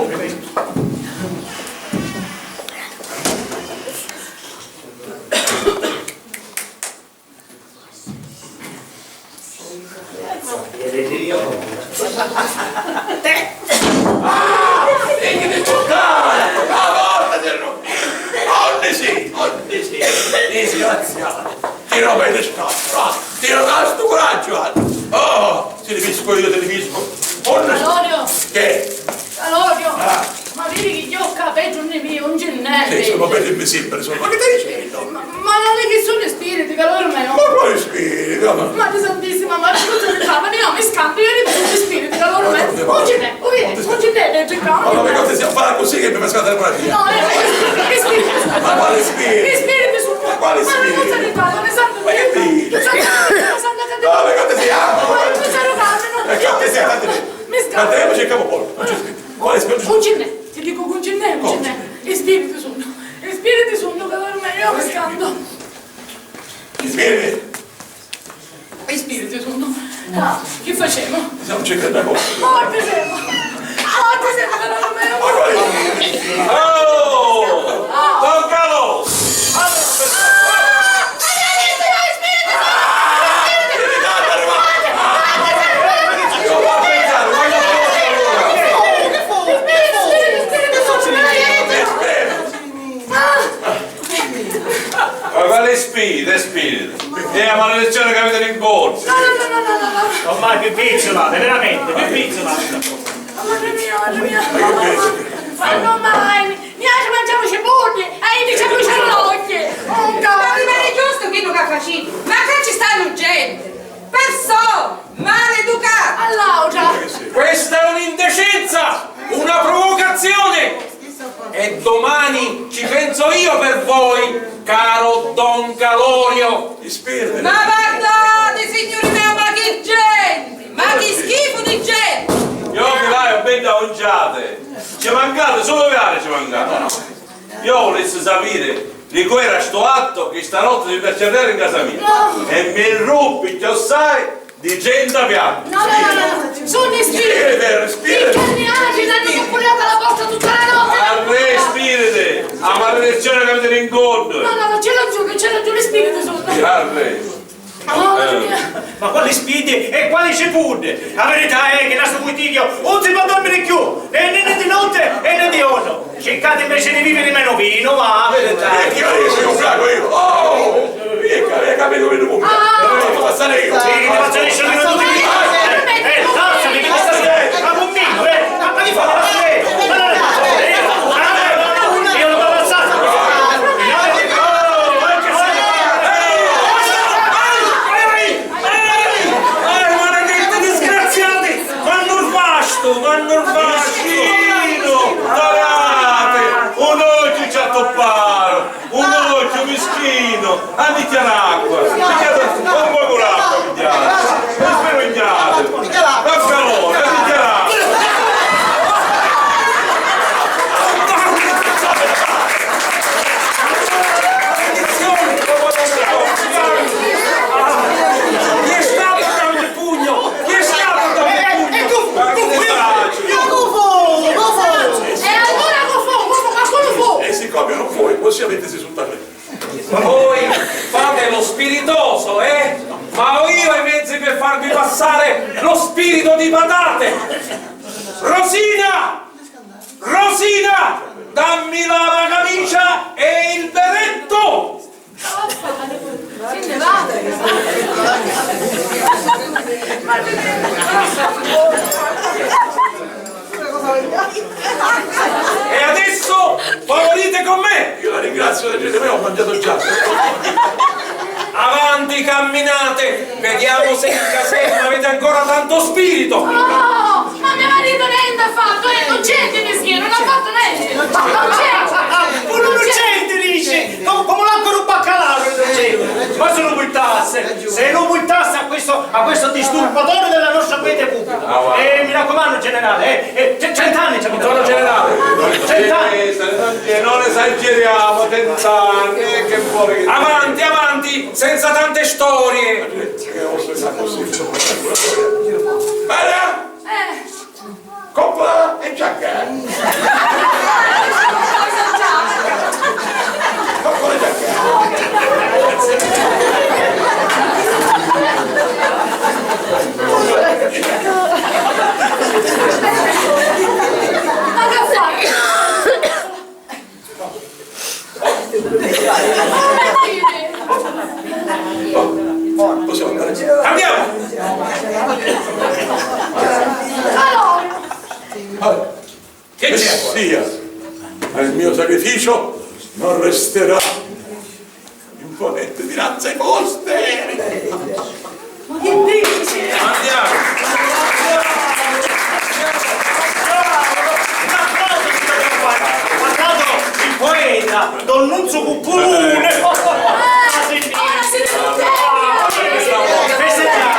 Ah! Figghi di puttana! La porta si è rotta! Unni si? Unni si? Disgraziati! Ti roba di scatto! Ah! Ti roba stu coraggio! Ah! Oh! Ti ripisco io, ti ripisco! Unni si? Calorio! Che? Calorio! Ah! Ma vidi chi io ccà, Petru, unni mi, un ginnelli! Sì, insomma, Petru mi sempre, insomma, ma che stai dicendo? Ma, ma non è che sono spiriti, Calore mio! Ma quali spiriti? Ma Ma di Santissima Maria, cosa mi fa? Ma io mi scanto, io ripeto gli spiriti, allora me. Non ce n'è, non ce n'è, non ce n'è. Ma come cosa si fa così che mi fa scattare la via? No, eh, che spiriti sono? Ma quali spiriti? Che spiriti sono? Ma quali spiriti? Ma non sono entrato, mi sento. Ma che dici? Mi sento, mi sento che... No, ma quante si ha? Ma non sono carne, non... E quante si ha? Mi scanto. Ma te, ma cerchiamo poi. Non c'è spirito. Quale spirito? Non ce n'è, ti dico, non ce n'è, non ce n'è. Gli spiriti sono. Gli spiriti sono, che allora me, io mi scanto. Gli spiriti? I spiriti sunnu. Ah, chi facemu? Siamo cercati da cosa? Morti semu! Morti semu, però non me... Oh! Don Calò! Ma quali spiriti? È spiriti. È la maledizione che avete in corso. No, no, no, no, no, no, no. Ormai più pizzolate, veramente, più pizzolate. Oh, madre mia, madre mia. Ma non mai. Niente, mangiamo cipuddi e io diciamo c'è l'occhio. Oh, ma non è giusto quello che facete. Ma qua ci stanno gente. Persone maleducate. All'altra. Questa è un'indecizia, una provocazione. E domani ci penso io per voi, caro Don Calorio. Gli spiriti. Ma guardate, signori miei, ma chi gente! Ma chi schifo di gente! Io vi vai a benda onciate. Ci mancate, solo vi ci mancate. Io volessi sapere di cui era sto atto che stanotte si percernere in casa mia. No. E mi ruppi chiossai di cento piatti. No, no, no, no, no. Sono i spiriti. Spiriti, spiriti. I carniaci l'hanno suppuliata la porta tutta la notte. Arrè, spiriti, la maledizione che avete in conto. No, no, no, c'è ragione, c'è ragione, i spiriti sono. Arrè. Oh, mamma mia. Ma quali spiriti e quali cipuddi? La verità è che nastru puitigghiu non si può dormire più, né, né, né di notte e né di giorno. Cercate invece di vivere meno vino, ma... Eh, che io sono un flaco, io. Oh! Io che avevo capito che non... Ah! Devo passare io. Sì, devi passare io, sono venuto qui. Eh, eh, lasciami, che mi sta... Ma con me, eh, ma, ma che fai? Ma, eh, ma, eh, io non ho passato. Eh, maledetti disgraziati! M'hannu sbastu, m'hannu sbastu! Mischinu! Guardate! Un occhiu ci attupparu! Un occhiu, mischinu! Ah, bicchiere d'acqua! Bicchiere d'acqua! Un pocu d'acqua, bicchiere! Patate! Rosina! Rosina! Dammi la camicia e il berretto! E adesso favorite con me! Io la ringrazio, leggete me, ho mangiato già. Avanti, camminate! Vediamo se in caserma avete ancora tanto spirito! Oh, ma mio marito niente ha fatto, è innocente, mischino, non ha fatto niente! Innocente! Pure innocente, dici! Come, come l'acqua d'un baccalà, innocente! Ma se lo buttasse, se lo buttasse a questo, a questo disturbatore della nostra quiete pubblica! Ah, va. Eh, mi raccomando, generale, eh, eh, c-, cent'anni ci ha buttato! Buongiorno, generale! Cent'anni! Eh, non esageriamo, cent'anni, eh, che vuole che... Avanti, avanti, senza tante storie! Bella! Eh. Coppola e giacca! Coppola e giacca! Ma che fai? Possiamo andare? Andiamo! Allora. Che c'è? Messia, ma il mio sacrificio non resterà imponente dinanzi ai posteri. Ma che dici? Andiamo! Bravo! Un applauso, signor Campana! Ha dato il poeta Don Nunzio Cuppulone! Ah, sì, sì. Ora siete contenti? Festeggiamo!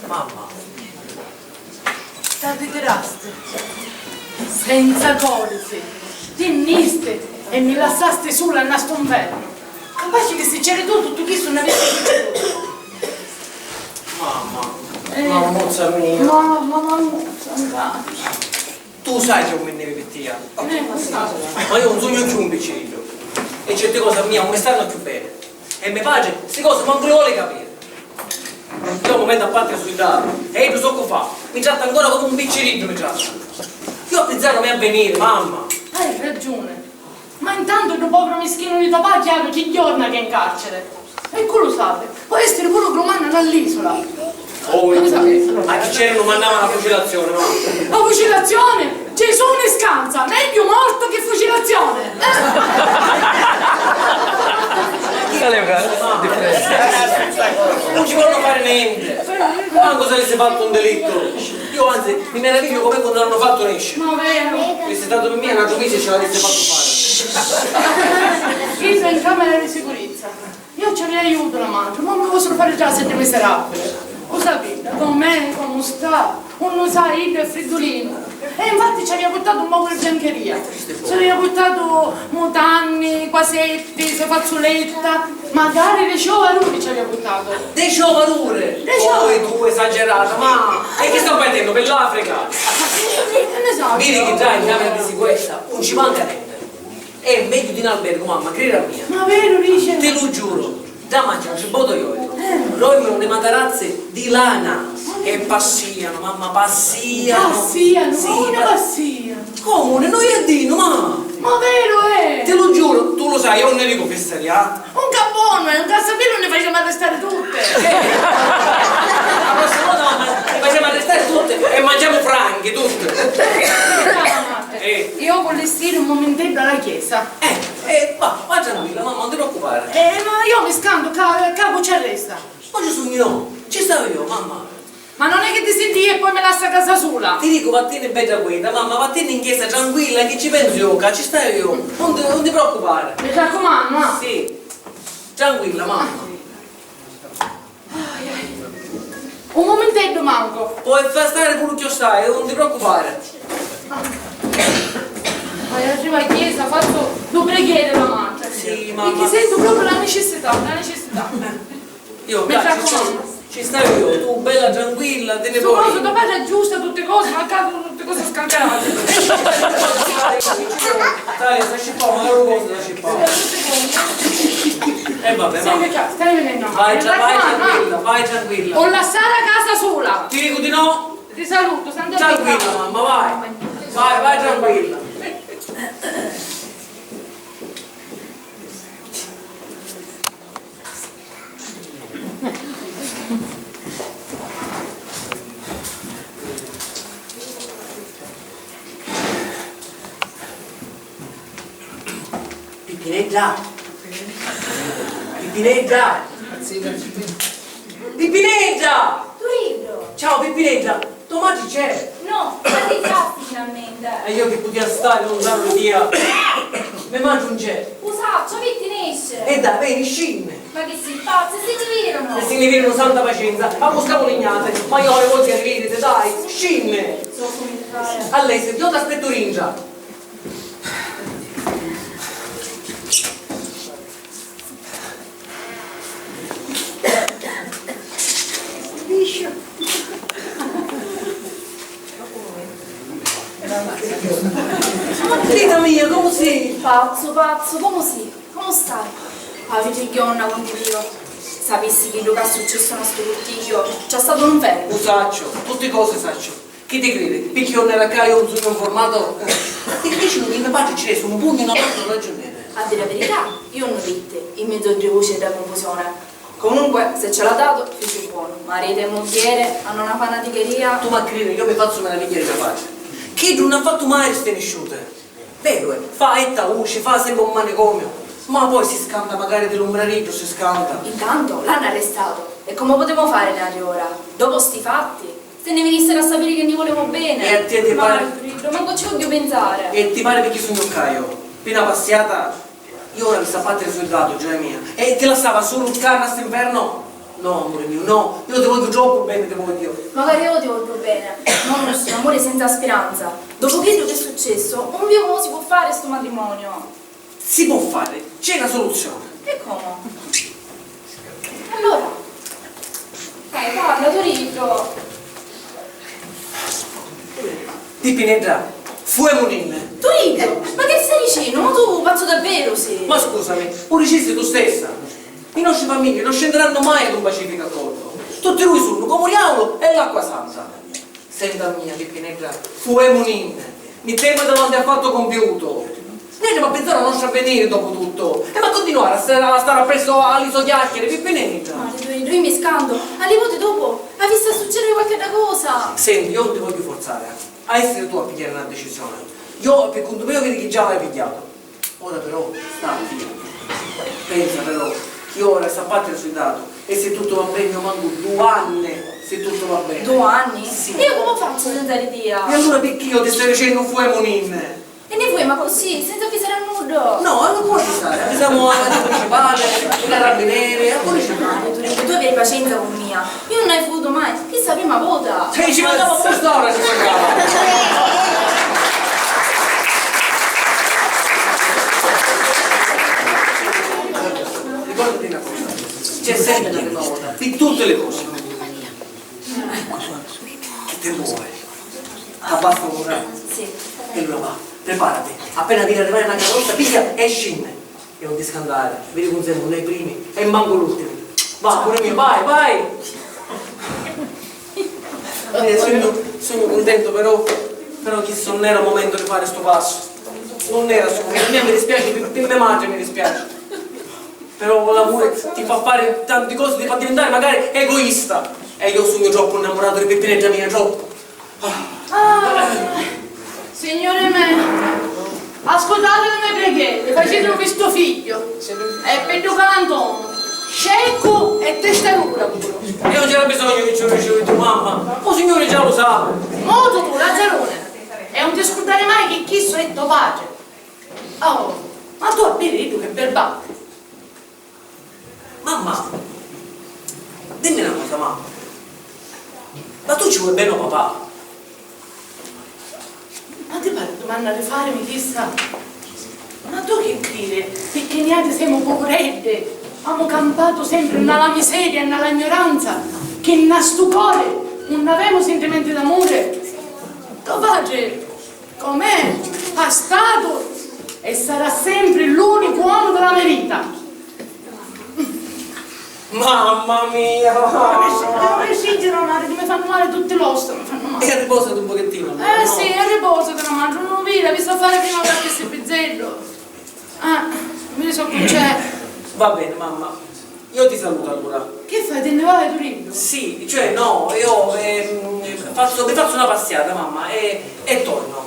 Mamma. T'arritirasti senza codici, ti nnisti e mi lassasti sula nna stu nfernu. Capaci chi si c'eri tu, tuttu chistu nun avissi succidutu. Mamma, eh, mammuzza mia. Mamma, mammuzza, 'ncacci. Tu sai chi mi nni pi tia. Eh, ma sai. Ma io nun sugnu cchiù un picciriddu. E certi cosi a mia nun mi stannu cchiù beni. E me patri sti cosi mancu li voli capiri. Io un mumentu a parti a suiddari, e iddu soccu fa? Mi tratta ancora comu un picciriddu, mi tratta. Io a pinsari a me avveniri, mamma! Hai ragiuni. Ma intantu ddu poviru mischinu di to patri havi tri jorna chi è in carciri. E cu lu sapi? Po' essiri puru cu lu mannanu all'isula. Oi, ma chi c'era lu mannavanu a fucilazioni, mamma? A fucilazioni? Gesù ni scanza, megghiu mortu chi fucilazioni! Qual è la differenza? Nun ci vonnu fari nenti, mancu s'avissi fattu un delittu. Io anzi mi meravigghiu comu iddu nun l'hannu fattu nesciri. Ma veru? Avissi statu pi mia n'atru misi e ci l'avissi fattu fari. Iddu è in camera di sicurizza. Io ci avia aiutu la matri, ma mi vossono fare già sette miserabili. Lo sapete com'è, come sta? Uno sa, iddu è friddulino. E infatti ci avia portato un poco di biancheria. Ci avia portato mutanni, quasetti, se fazzuletta, magari deci ovaruri ci avia portato. Deci ovaruri? Deci ovaruri. Poi tu esagerata, ma e chi sta facennu per l'Africa? Che ne so. Vedi che già in camera di sicurezza non ci manca niente. È megghiu di n'albergu, mamma, criri a mia. Ma veru, dici? Ti lu giuru, ddà mangianu tri botoioli, eh, dorminu nni matarazzi di lana. E passianu, mamma, passianu. Passianu? Sì, ma unni passianu? Comu, unni? Noi a dinnu, ma. Ma veru è? Ti lu giuru, tu lu sai, io nun nni dicu fissariati. Un capponu, è un cassavillu, nni facemu arrestari tutti. Eh. La prossima volta, mamma, nni facemu arrestari tutti e mangiamu franchi, tutti. Eh. Io vullissi iri un mumenteddu a la chiesa. Eh, eh, va, va tranquilla, mamma, non ti preoccupare. Eh, ma io mi scantu ca, ca cu ci arresta. Ma ci sugnu io, ci staiu io, mamma. Ma non è che ti senti io e poi mi lassi a casa sula? Ti dicu, vattini bedda queta, mamma, vattini in chiesa tranquilla, chi ci pensu io, ca ci staiu io. Non ti, non ti preoccupare. Mi raccumannu, ah. Sì, tranquilla, mamma. Ai, ai. Un mumenteddu mancu. Poi fa stari puru chiù assai, non ti preoccupare. Ai, ai. Preghiere la madre. Sì, mamma. Perché sento proprio la necessità, la necessità. Io, mi raccomandu. Ci staiu io, tu bella tranquilla, te ne poi. Sto coso, to padre aggiusta tutte cose, ma accadono tutte cose scancarate. Dai, sta scippà, ma che cosa sta scippà? E vabbè, ma. Stai venendo. Vai, vai tranquilla, vai tranquilla. Non lasciare a casa sola. Ti dico di no. Ti saluto, santa. Tranquilla, mamma, vai. Vai, vai tranquilla. Pippinedda! Pippinedda! Pippinedda! Turiddu! Ciao, Pippinedda! To matri c'è? No, ma ti già finalmente. E io che potia stare lontano di tia. Me matri non c'è. U sacciu, vitti nesce. E dai, veni, scinni. Ma che si pazzi, si ne virano. E si ne virano, santa pacienza. Ammuscamu lignate, ma io le voglio rivedere, dai, scinni. So come fare. Allora, io ti aspetto dintra. Vita mia, comu si? Pazzu, pazzu, comu si? Comu stai? Aviti jonna con Dio. Sapissi chiddu ca successu na stu curtigghiu, c'è statu un fermu. U sacciu, tutti cosi sacciu. Chi ti cridi? Picchì io non era ccà, io non sugnu informato? Ma ti dicinu chi me patri ci resi un pugnu e non altru ragiuneri. A diri a virità, io non vitti, in mezzu a dui vuci e dda cunfusione. Comunque, se ce l'ha datu, fici buonu. Mariti e mugghieri hannu na fanaticheria. Tu m'ha criri, io mi fazzu meravigghia di me patri. Chiddu non ha fattu mai sti nisciute. Veru è, fa etta vuci, fa sembra un manicomiu, ma poi si scanta macari di l'umbrariddu, si scanta. Intanto l'hannu arrestatu, e comu putemu fari niatri ora? Dopo sti fatti? Si nni vinissiri a sapiri chi nni vulimu beni. E a tia ti pari? Marfriddu, mancu ci vogghiu pinsari. E ti pari picchì sugnu ccà io? Pi na passiata? Io ora mi sta a battiri sui datu, gioia mia. E ti lassava sulu ccà nna st'infernu? No, amuri miu, no. Io ti vogghiu troppu beni, ti vogghiu. Macari io ti vogghiu beni, ma unu stu amuri senza spiranza. Dopu chiddu chi è successu, un viu comu si pò fari stu matrimoniu. Si pò fari, c'è na soluzioni. E comu? Allura? Dai, parla, Turiddu. Pippinedda, fuemuninni. Turiddu, ma chi stai dicennu? Ma tu pazzu davveru si? Ma scusami, u dicisti tu stessa. I nostri famigghii non scenderanno mai ad un pacifico accordo. Tutti dui sunnu comu u diavulu e l'acqua santa. Senta mia, Pippinedda, fuemuninni, mittemu davanti a fatto compiuto. Nenti, ma pinsari al nostru avveniri dopu tuttu. E ma continuari a stari, a stari appressu a li so chiacchiari, Pippinedda. Ma li dui, dui mi scantu, a li voti dopu avissi a succediri qualchidda cosa. Senti, io non ti voglio forzari a essiri tu a pigghiari na decisioni. Io, pi cuntu meu, vidi chi già l'hai pigghiatu. Ora però sta attenta. Pensa però chi ora sta a battiri sui datu e si tuttu va beni io mancu du anni, si tuttu va beni. Du anni? Sì. E io comu fazzu senza di tia? E allura picchì io ti staiu dicennu fuemuninni? E nni fuemu accussì, senza avvisari a nuddu? No, e non può avvisari, avvisamu a la municipali, i carabineri, e poi ci... Tu aviri pacienza cu mia. Io non hai futu mai, chista è la prima vota. E ci mancava apposta ora, ci mancava. Ricordati una cosa, c'è sempre la prima volta, per tutte le cose. Che tempo vuoi? Abbassa un... Sì. E allora va, preparati. Appena vedi arrivare la carrozza, piglia e scinni. E non ti scantari, vidi cu nzemu, non è i primi e mancu l'ultimi. Va, amuri miu, vai, vai! Eh, sugnu, sugnu cuntentu, però, però chissu non era u mumentu di fari stu passu. Non era stu mumentu. A mia mi dispiaci, pi, pi me matri mi dispiaci. Però l'amuri ti fa fari tanti cosi, ti fa divintari macari egoista. E io sugnu troppu nnamuratu di Pippinedda mia, troppu. Ah, Signuri me, ascutati li me preghieri, faciti un vistu figghiu, e pi ddu galantomu, sceccu e testa dura puru. E non c'era bisogno che ci lo dicevi tu, mamma, u Signuri già lo sa. Mutu tu, Lazzarone, e non ti scurdari mai chi chissu è to patri. Oh, ma tu a viri iddu che birbaccu. Mamma, dimmi na cosa, mamma. Ma tu ci vuoi bene a papà? Ma ti pari dumanna di farimi chista? Ma Ma tu chi criri? Picchì niatri semu puvureddi, amu campatu sempri nna la miseria e nna la gnuranza, chi nna stu cori nun avemu sintimenti d'amuri? To patri, com'è, ha statu e sarà sempri l'unicu omu di la me vita. Mamma mia! Devi sciggiri, madri, chi mi fannu mali tutti l'ossa, mi fannu mali. E arriposati un pochettino, eh, no? Sì, arriposati, madri, non vidi, mi sta a fari prima qualche sipizeddu. Ah, mi so chi c'è. Va bene, mamma. Io ti saluto allora. Che fai? Te ne vai, Turiddu? Sì, cioè no, io ehm, faccio, mi faccio una passiata, mamma, e, e torno.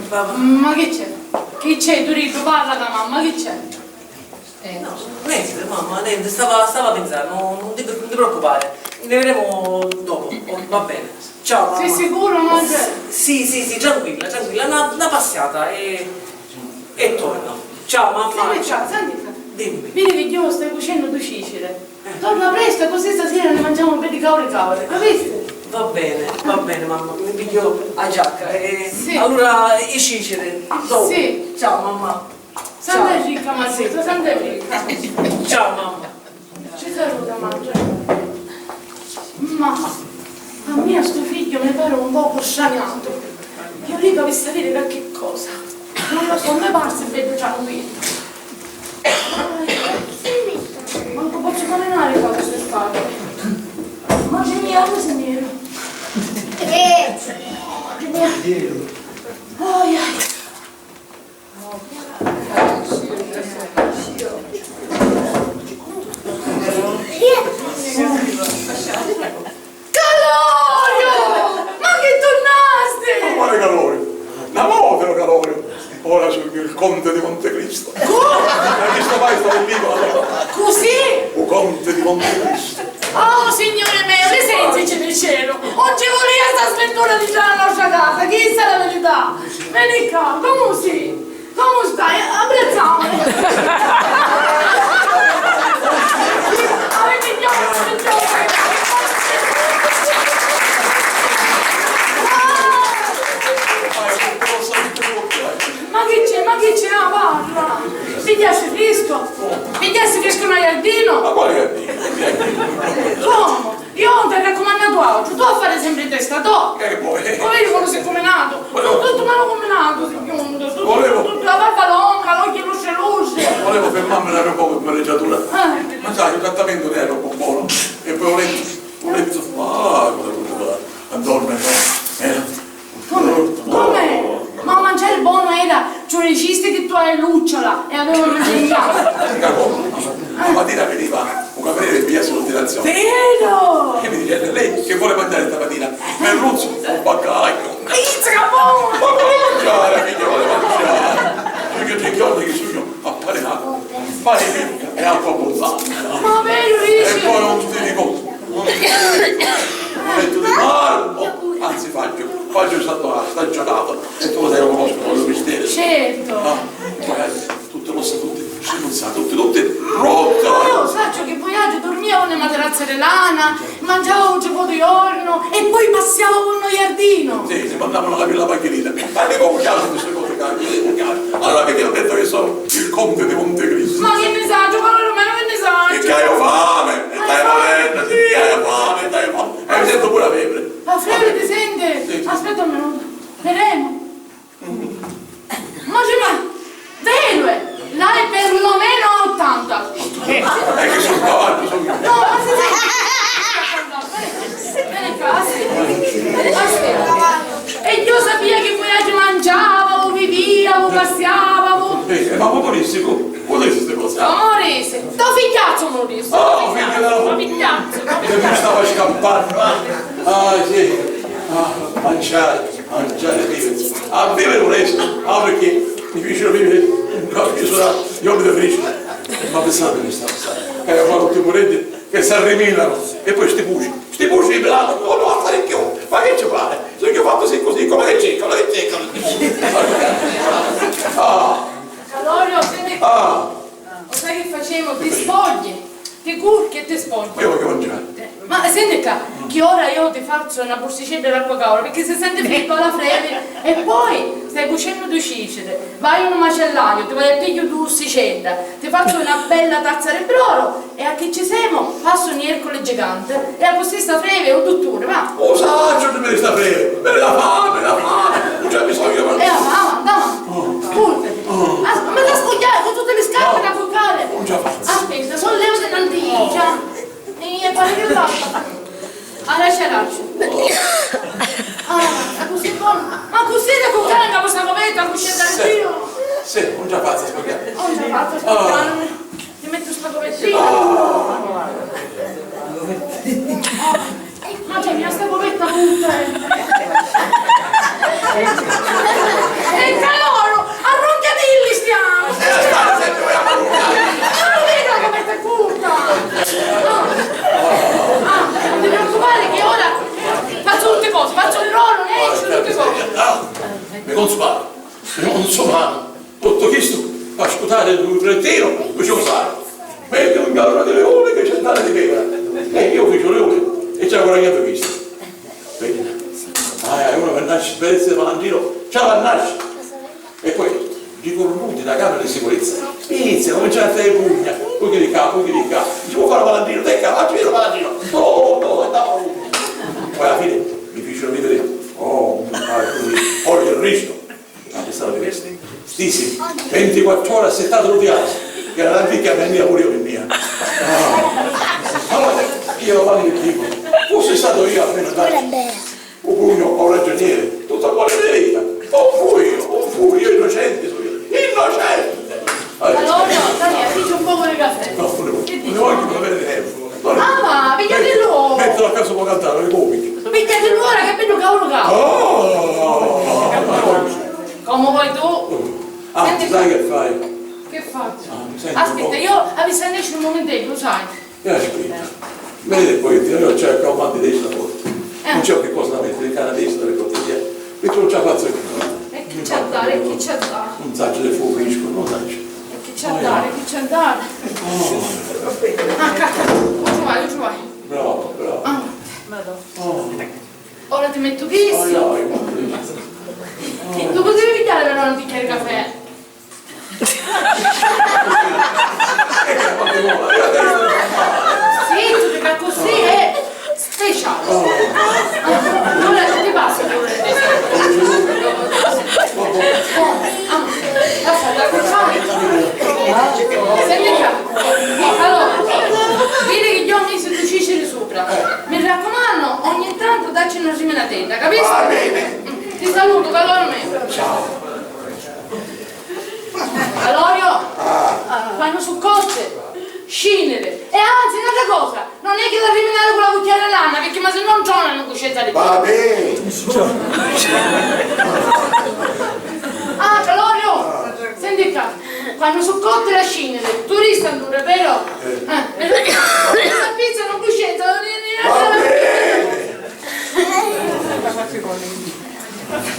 Va- va- Ma che c'è? Che c'è, Turiddu? Parla ca mamma, che c'è? Eh, no, niente, mamma, niente, stava, stava a pensare, no, non ti, non ti preoccupare, ne vedremo dopo, oh, va bene. Ciao, mamma. Sei sicuro, madre? Sì, sì, sì, tranquilla, tranquilla, una, una passata e, e torno. Ciao, mamma. Senti qua, senti qua. Dimmi. Vidi che io stai cucendu dui ciciri. Eh. Torna presto, così stasera ne mangiamo un bel di cauri cauri, capisti? Va bene, va bene, mamma, mi piglio la giacca e sì. Allora i ciciri, dopo. Sì. Ciao, mamma. Santa Enrica, Margherita, Santa Enrica. Ciao, mamma. Ci saluta, madre. Ma a mia sto figgio mi pare un poco straniato. Io dico vi sapere qualche cosa. Non lo so, mi parsi bello tranquillo. Manco posso camminare qua quest'estate. Ma c'è mia, cosa nero. Ai, ai. Calorio! Ma chi turnasti! Ma quale Calorio? Na vota ero Calorio, ora sugnu il conte di Montecristo. Cu? Ma chi sto mai stato vivo allora? Così? U conte di Montecristo. Oh, signuri meu, lisenzici di celu, un ci vulia sta sventura di la nostra casa, chi sta la verità? Veni qua, comu si? Comu stai? Abbracciamoli! Avete gioia, avete gioia! Ma chi c'è? Ma chi c'è? Ah, parla! Pigghiasti friscu? Pigghiasti friscu na jardinu? Ma quale jardinu? Comu? Io non ti raccomando altro, tu a fare sempre in testa tua. Che vuoi? Poi io non si è combinato. Volevo... Tutto me l'ho combinato, si chiude. Tutto, volevo... tutto, la barba longa, l'occhio luce luce. Volevo fermarmi un poco in mareggiatura. Eh. Ma sai, il trattamento non è troppo buono. E poi ho letto, ho letto, ah, cosa potevo fare? A dormire, no? Eh. Come? Come? Ma a mangiari bonu era, ci dicisti chi tu hai l'ucciola e aveva mangiari in casa. Senta, come? Stamattina veniva un cameriere e pigliassi l'ordinazione. Vero? E mi dice, lei che vuole mangiare stamattina? Merluzzo, un baccaglio. Pizzica, bonu! Ma vuole mangiare, figlio, vuole mangiare. Perché c'è giorni che sogno appanato, pane e acqua bollente. Ma vero, dici? E poi non ti dico. Un letto di marmo, anzi faccio, faccio sta, sta giornata, e tu lo sai, lo conosco, lo mistero. Certo. Ah, magari tutte rosse, tutte scimunzate, tutte, tutte rotte. Ma io saccio che voiaggio dormiavo nelle materasse di lana, mangiavo un cibo di giorno e poi passiavo con noi giardino. Sì, si mandavano la villa Margherita. Ma dico, un caso queste cose, caro, dico, un caso. Allora che ti ho detto che sono il conte di Montecristo? Ma che ne saccio, ma non che ne saccio? E che hai fame? E stai morendo, sì, hai fame, stai fame. E mi sento pure la febbre. La febbre ti sente? Sì. Aspetta un minuto. Vedremo. Ma ci va. Vero, eh? L'hai perlomeno a ottanta. E che sono cavallo, sono io. No, ma si sente. Vieni qua, aspetta. Aspetta. E io sapia che voi mangiavamo, viviamo, passiavamo. Eh, ma come vorresti tu? Vuoi queste cose? Amore, sì. Sto figliazzo, amore, sì. Oh, figlio della... Sto figliazzo, sto figliazzo. Che mi stava scappando, eh? Ah, sì. Ah, mangiare, mangiare, vivere. A vivere vuole essere. Ah, perché mi piace vivere. No, io sono, io mi definisco. Ma pensate che sta, sta. Eh, ma tutti i poretti che si arriminano. E poi sti buci, sti buci di Pilato, non lo fa fare più. Ma che ci fai? Sono io fatto così, così, come che c'è, come che c'è, come che c'è. Ah. Allora, io, senti, ah. Lo sai che facciamo? Ti spogli, ti curchi e ti spogli. Ma io voglio mangiare. Eh, ma senti qua, Chi ora iu ti fazzu na bursicedda d'acqua cauda, picchì si senti friddu a la frevi, e poi stai cucennu dui ciciri, vai a un macellaiu, ti vai a pigghiu dui ussicedda, ti fazzu na bella tazza di broru, e a chi ci semu, passu un jerculi giganti, e accussì sta frevi è u dutturi, va! U sacciu di mi sta frevi, mi la fa, mi la fa, non c'è bisogno. E la fa, andiamo, pulpiti. Ah, ma da scugliare con tutte le scarpe da cuccare. Non ce la faccio. Aspetta, sollevati tanti, già. E pare che l'acqua. Ara c'è ragione. Ah, ma così buono. Ma così da cuccare in capo sta copetta, cuscetta di Dio. Sì, non ce la faccio a scugliare. Non ce la faccio a scugliare. Ti metto sta copertina. Ah. Madonna mia, sta copetta brutta, eh. E caloro, arrunchiatilli stiamo. Ma non vedi la copetta è brutta. Ah, ah, non ti preoccupare che ora faccio tutte cose, faccio il rolo, eh, faccio tutte cose. Ah, mi consumavo. Non so male. Tuttu chistu p'ascutari lu cretinu cu ciò saru. Vedi un jornu di liuni che cent'anni di pecura. E iu fici u liuni e ci ha guadagnatu chistu. Vedi? Ah, uno che nasci per essere malandrino, ci ha da nasci. E poi, ricornuti da camera di sicurezza, inizia a cominciare a fare pugna, pugni di qua, pugni di qua. Ci può fare malandrino, te qua, facci vedere malandrino. No, no, no. Poi alla fine mi fecero vedere, oh, un paio di ori del risto. Ah, pensavo di questo. Stisi ventiquattro ore assettato sul piazzo, che era l'antica mia, pure io mia. Ah. Allora, io lo fanno il tipo, fosse stato io appena dato, un pugno a un ragioniere, tutto a cuore di vita, un furio, un furio, innocente sono io, innocente! Allora, Tania, dici un poco di caffè. No, non ne voglio, non ne voglio. Ah, ma pigghiati l'uovo! Metto a caso può cantare, le comiche. Pigghiati l'uovo che è bello cavolo cavolo! Oh! Come vuoi tu? Ah, senti, sai che fai? Che faccio? Ah, senti un po'. Aspetta, io avissi a nesci un momentello, sai? E aspetta. Vedi, poi io c'è il calmante di sta porta. Non c'è che cosa da mettere in canna di sta porta. Perché non ce la faccio più. E chi ci ha da dare? E chi ci ha da dare? Non saccio se fu frisco, non saccio. E chi ci ha da dare? Chi ci ha da dare? Ah, cacca, non ci vai, non ci vai. Bravo, bravo. Ah, vado. Ora ti metto questo. Ai, ai, ma... Tu potevi pigliare però un bicchiere di caffè. Sì, tu ti fa così, eh. Speciale. Allora, ti passa pure. Ah, lascia, lascia fare. Senti qua. Allora, vedi che io ho messo due ciceri sopra. Mi raccomando, ogni tanto dacci una rimenatella, capisci? Va bene. Mm, ti saluto, calore mio. Ciao. Alorio, quannu su cotti, sciniri. E anzi, n'autra cosa, non è che la riminari cu la cucchiara lana, picchì ma si no ntrona in cuscenza di... Va bene. Ah, Alorio, senti qua, quannu su cotti la sciniri, tu risti a dura, vero? Eh, e la pizza non cuscenza, non è... Va bene.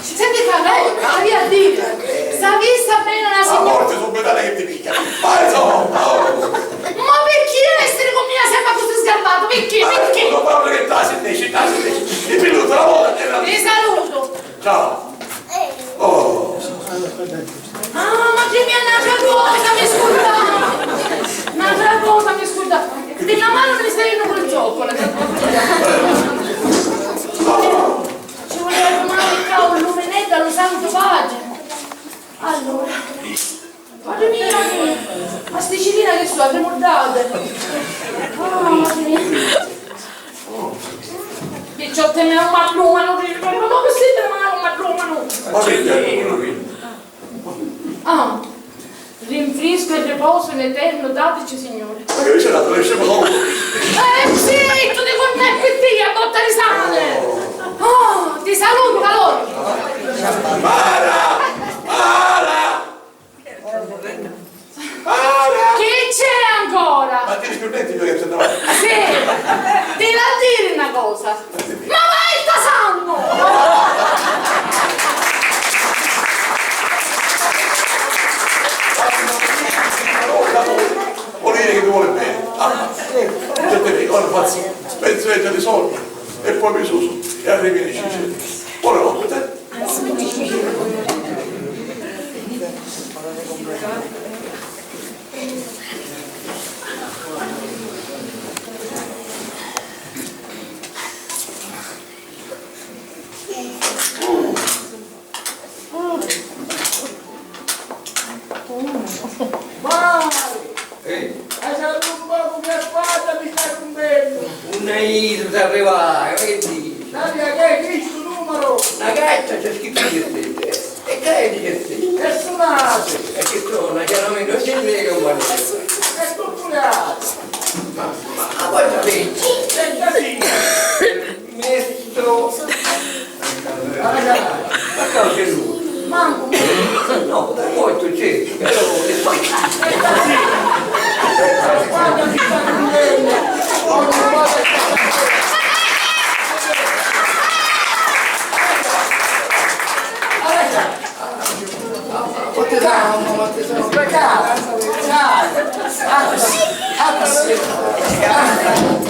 Senti qua, no, avia a diri, s'avissa bene una signora. A morte subito che ti piglia. Ma insomma, oh. Ma perché essere con mia sempre così sgarbato? Perché? Perché? Non parlo che tasi, dici, tasi, dici. Il minuto, la volta che la... Ti saluto. Ciao. Oh. Ah, ma che mi è un'altra cosa, mi scusa. Un'altra cosa, mi scusa. Di una mano mi stai in un zoccolo. Ci voleva domani qua un luminetto allo Santo Padre. Allora, madre mia, ma sti cilina che sono, le mordate. Ah, madre mia. Diciotte mila un mallumanu, ma possibile magari un mallumanu? Ma perché? Ah. Rinfrisco e riposo in eterno, dateci, Signore. Ma che dice la tua scema dopo? Eh, zittu, ti connetti ti a botta di sale! Oh, ti saluto, calore! Mara! Mara! Mara! Chi c'è ancora? Ma ti rispondenti perché c'è davanti? Sì, ti la dire una cosa. Ma vai, tasannu! Vuol dire che mi vuole bene. Ah, cioè, te vedi, ora faccio, penso che ti risolvi. Ora no, eh. Mari! Eh. Lasciami un poco che spada mi sta rompendo! Unn'haitu s'arrivai, ma che dici? Daria, che è stu numero? Na carta c'è scrittu diciassette. E che è diciassette? E sunati! E chi sona? Chiaramenti non c'è niente che un vanno. E tutto le altre! Ma, ma, ma voi sapete? Trentacinque! Misto. Ma causa è lui. Manco. No, morto c'è. Però.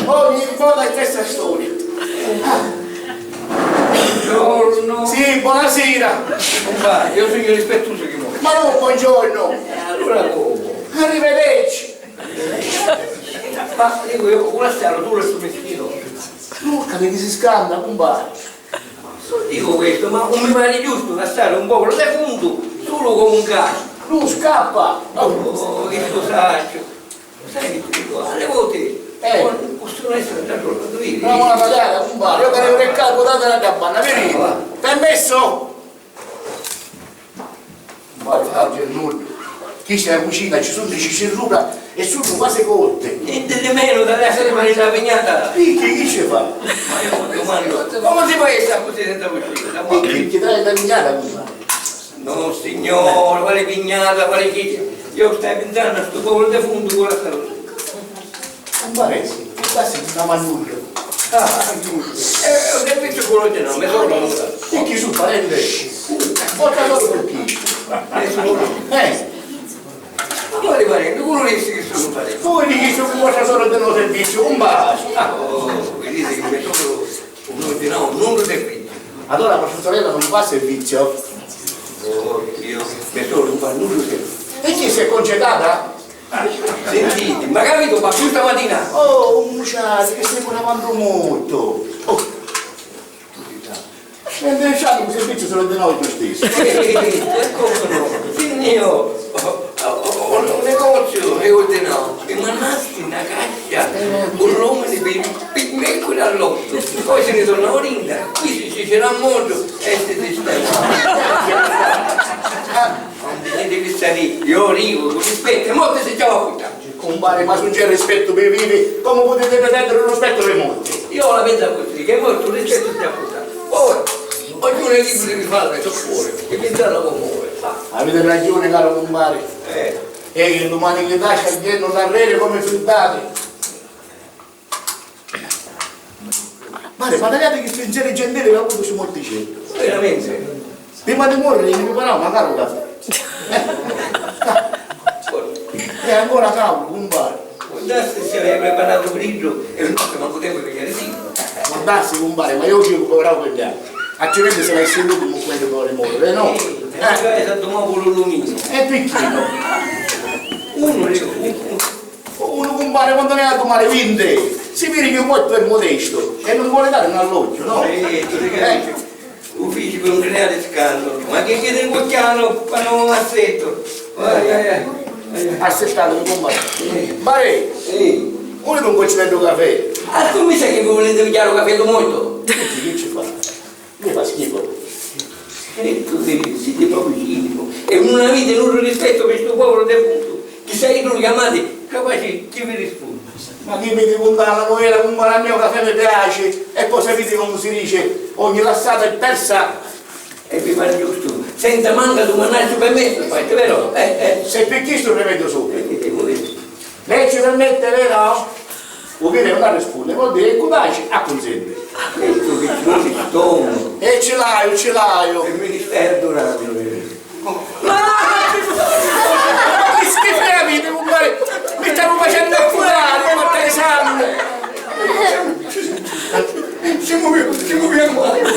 Ogni volta è stessa storia. Buongiorno. Sì, buonasera. Compà, io sugnu rispettusu chi vuoi. Ma no, buongiorno. E allura comu? Arrivederci. Ma dicu io, cu lassaru sulu stu mischinu? Porca, di chi si scanta, cumpari? Non dico questo, ma non mi pare giusto lasciare un popolo defunto solo come un cane. Lui scappa! Oh, io lo saccio. Lo sai che ti dico? Alle volte eh, non possono essere d'accordo, tu vedi? No, una pagata, compare. Io che devo il capo, date la banna, vedi? Permesso? Ma oggi è nulla. Chi c'è la cucina? Ci sono dei cicci sopra e sono quasi cotte. Niente di meno da lasciare per la pignata. Picchi, chi ci fa? Ma io non domando. Come si può essere così senza cucina? Picchi, ti dai la pignata, compare. No, signore, quale pignata, quale chiccia? Io stai pensando a sto povero defunto con la salute. Compare, che passa una mannulla? Ah, eh, ho detto quello di no, mi sono mannulla. E chi su parente? Porta loro per chi? Eh, sono. Eh. Ma quali parenti? Uno disse che sono parenti. Voi dite che vostra sorella non servizio, compare. Ah, oh, vedete che mi sono un ordinato, non lo servizio. Allora vostra sorella non fa servizio? Oh, io mi sono un pannuto servizio. E chi si è concetata? Sentite, ma capito, ma più stamattina? Oh, un muciato che stai pure quanto molto. Oh. Mentre diciamo che servizio sono di noi lo stesso. Eh, eh, eh, come no? Sì, io ho, ho, ho un negozio, e oltre no, e mannasti una caccia con l'omini per, per mercoledì all'otto, poi se ne torna orinda, qui si, si c'era a modo e si sistema. Non dite che sta lì, io arrivo con rispetto, e mo ti si già la puttana. Compare, ma se non c'è rispetto per i vivi, come potete pretendere un rispetto per i morti? Io la penso così, che è morto il rispetto si ha portato. Ora, ognuno è libero di fare le sue fuori, di pensare come vuole. Ah. Avete ragione, caro compare. Eh. E che domani che lascia il giorno d'arrere come soldati. Pare, ma tagliate chi pensieri gentili che ha avuto su morticello. Veramente? Prima di morire gli preparavo magari un caffè. È ancora caldo, compare. Può darsi se l'hai preparato freddo e non c'è manco tempo di venire sì. Può darsi, compare, ma io dico preparavo per te. Altrimenti se l'hai scelto come quello che vuole morire, no? Eh, eh. È stato un po' l'ulumino. E perché no? Uno, dico, uno. Uno, compare, quando ne ha da tomare vinte, si vede che un morto è modesto e non vuole dare un alloggio, no? Eh, tu dici, eh, uffici per un grande scandalo. Ma che chiede un cucchiano quando un assetto? Vai, vai, vai. Assettato, compare. Eh. Pare, eh, volete un goccetto di caffè? Ah, tu mi sai che volete pigliare un caffè di morto? Tutti, che ci fa? Mi fa schifo. E tu siete, siete proprio cinico. E non avete nulla rispetto per sto povero defunto. Chissà chi lo chiamate, capace che vi risponde. Ma chi mi dico un tale, non era un mio caffè mi piace, e poi sapete come si dice, ogni lassata è persa. E vi pare giusto, senza manca domandare permesso, fate, vero? Eh, eh. Se per questo rimedio sopra. Eh, eh, eh, eh. Lei ci permette, vero? Vuol dire non risponde, vuol dire che cudaci acconsente. Ecco che ci vuole stomaco. E ce l'hai, ce l'hai. Il ministero durante, vero? Ma che schifo avete, compare? Mi stanno facendo affogare, porta di sangue. Siamo, siamo fermi.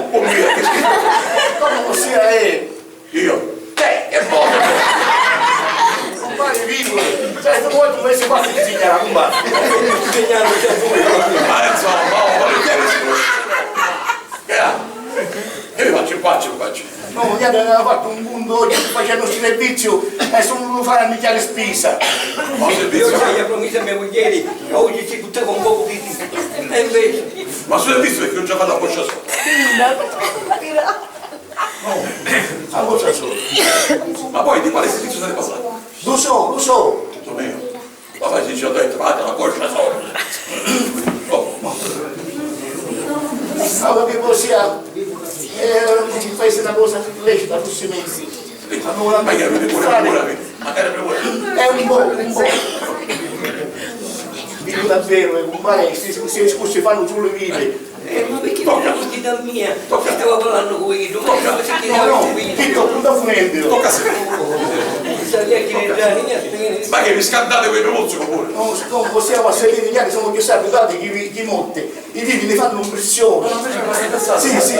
Cumpari, comu vossia è? Io? Te, che vuoi? Cumpari, Viguli, cioè, stu vuoi tu avessi fatto disegnare, cumpari. Disegnare, cioè, tu. Ma insomma, oh, volentieri si conosce. Eh, io faccio, faccio, faccio. No, mi aveva fatto un conto oggi, facendo sto servizio e sono venuto a fare a minchiare spesa. Ho servizio. Io ci avevo promesso a mia moglie che oggi ci buttavo un poco di... E invece... Ma su servizio perché non ci ha fatto la boccia solo. No, la boccia solo. Ma poi di quale servizio state parlando? Lo so, lo so. Dio mio. Ma poi si ci ho detto, fate la boccia solo. Oh, ma... Allora che possiamo? Eh, non si fa una cosa lecita, tutti i mesi. Ma io mi devo fare. È un po', un po'. Dico davvero, eh, compare, sti, sti discorsi fanno solo ridere. Eh, ma perché non ti dà mia? Ti stavo parlando con io, ma non si chiede. No, no, Tito, non sta finendo. Tocca a te. Saria che ne dà niente. Ma che vi scandate con i mozzi pure? No, siccome possiamo asserire, gli altri sono più salutati che i, che i motti. I vivi mi fanno impressione. Ma non mi sembra che pensate. Sì, sì.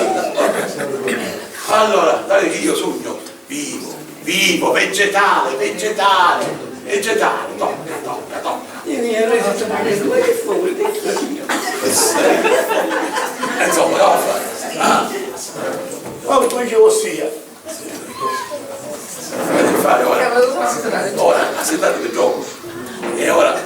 Allora, dai che io sogno. Vivo, vivo, vegetale, vegetale, vegetale, tocca, tocca, tocca. Io mi avrei fatto vedere due che fuori. Insomma, devo fare. Ah. Ma tu dici ossia. Che fare ora? Ora, assettate il gioco. E ora,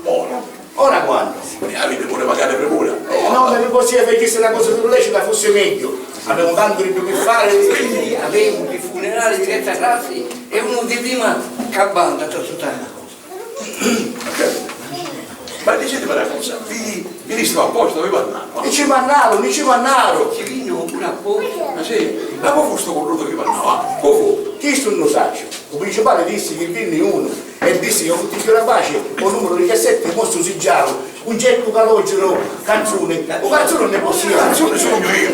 ora. Ora quando? E avete pure magari premura. Eh, no, ma mi può sia perché se la cosa non lecita fosse meglio. Abbiamo tanto di più che fare. Sì, avemu di funerali di terza classe e uno di prima che abbanda tutta sta cosa. Ma dicetemi una cosa, vi, vi visto apposta, vi parlano? E ci mannarono, ci mannarono. Ci vino pure apposta. Ma sì, ma come fu sto cornuto che parlava? Come fu? Chisto non lo saccio. U principale dissi chi vinni unu e dissi chi futti chiù rapaci, u numeru diciassetti, mo stu siggiaru, Cuncertu Calogero, canzuni. U canzuni non ne possiamo. Canzuni sugnu io.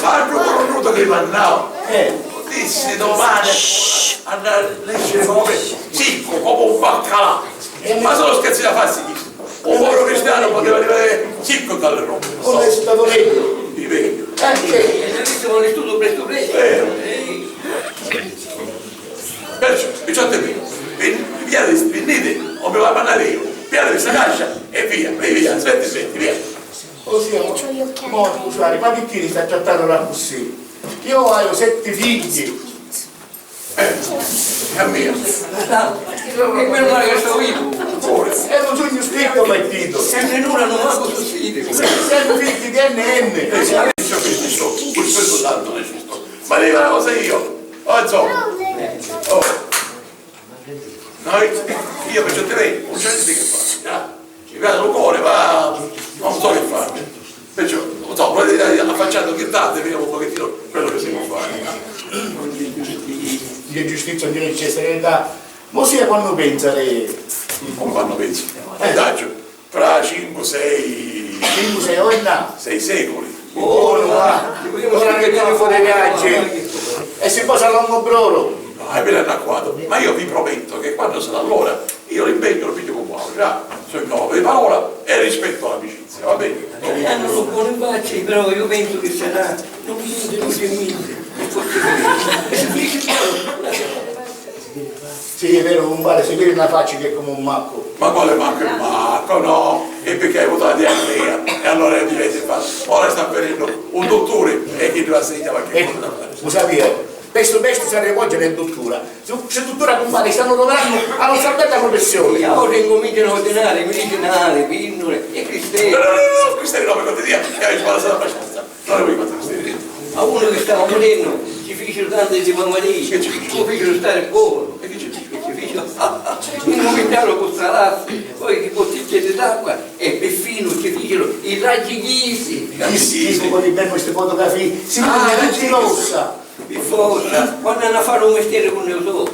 Altru cornuto che mannau. Eh. Dissi domani andrà a leggere come sicco, come un baccalà. Ma sono scherzi da farsi. Un povero cristiano poteva arrivare sicco dalle robe. Come è stato detto? Di meglio. Eh, sì. E ne avete volesciuto presto presto. Vero. Perciò, diciate mi, vi, vi pigliate, spindite, o mi la mandate io, pigliate questa cascia e via, via, via, svetti, svetti, via. Ossia, mo, mo, scusate, ma perché li sta trattando là così? Io ho setti figli. Eh, è mia. E meno male che sto vivo. Pure. E non sono iscritto partito. E meno non manco sussidio. Sette figli di N N. Eh, sì, adesso ho visto, questo tanto ho visto. Ma dico una cosa io, oh, insomma, oh. No, io perciò ti vedo, non c'è niente che fare, ah. Mi piace il cuore, ma non so che fare. Perciò, non so, volete dire, affacciando che tanto, vediamo un pochettino quello che si può fare. Di giustizia, di serenità, ma sia quando pensa lei. Come quando penso? Eh, dai, fra cinque, sei. Cinque, sei ore là. Sei secoli. Buono, va. Ora che viene fuori le ance. E si posa a longo brolo. No, è bello anacquato. Ma io vi prometto che quando sarà l'ora, io l'impegno lo piglio con voi. Ah, sono un uomo di parola e rispetto l'amicizia, va bene? Italiano lo pone in faccia, però io penso che sarà non mi dico che mi. Sì, è vero, compare, si vede una faccia che è come un macco. Ma quale macco è macco? No, è perché hai avuto la diarrea e allora diventi fatto. Ora sta venendo un dottore e ti rassegna qualche cosa. Lo sapete, questo, questo si rivolge nel dottore. Signor dottore, compare, stanno rovinando la nostra bella professione. Io ora incominciano a ordinare medicinali, pillole e cristeri. No, no, no, no, cristeri no, per cortesia, che hai sbagliato abbastanza. Allora voi fate queste vedete. A uno che stava murennu ci ficero tanti di mamadì, lo ficero stare buono. E che ci ficero? Ci ficero, incuminciarono con stralassi, poi di bottigliette d'acqua e perfino ci ficero i raggi chisi. Sì, sì, sì, con il bel queste fotografie, si vede la rossa. Pi forza, quannu hannu a fari un misteri cu nni so,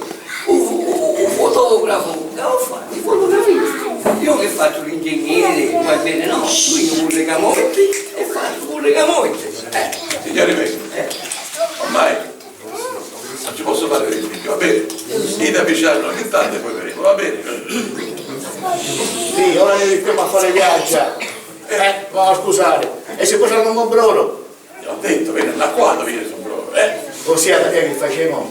u, u, u fotografu, ca fa i fotografisti. Io che faccio l'ingegnere, va bene, no? Quindi un regamorti e faccio un regamorti. Eh. Signori miei, ormai non ci posso fare niente, va bene? Dite a Michel ogni tanto e poi vedremo, va bene? Sì, ora ne riusciamo a fare viaggia. Eh, ma scusate, e se poi sarà un ombrolo? Ho detto, vedi, da quando viene sto problema, eh? Ossia, che facciamo?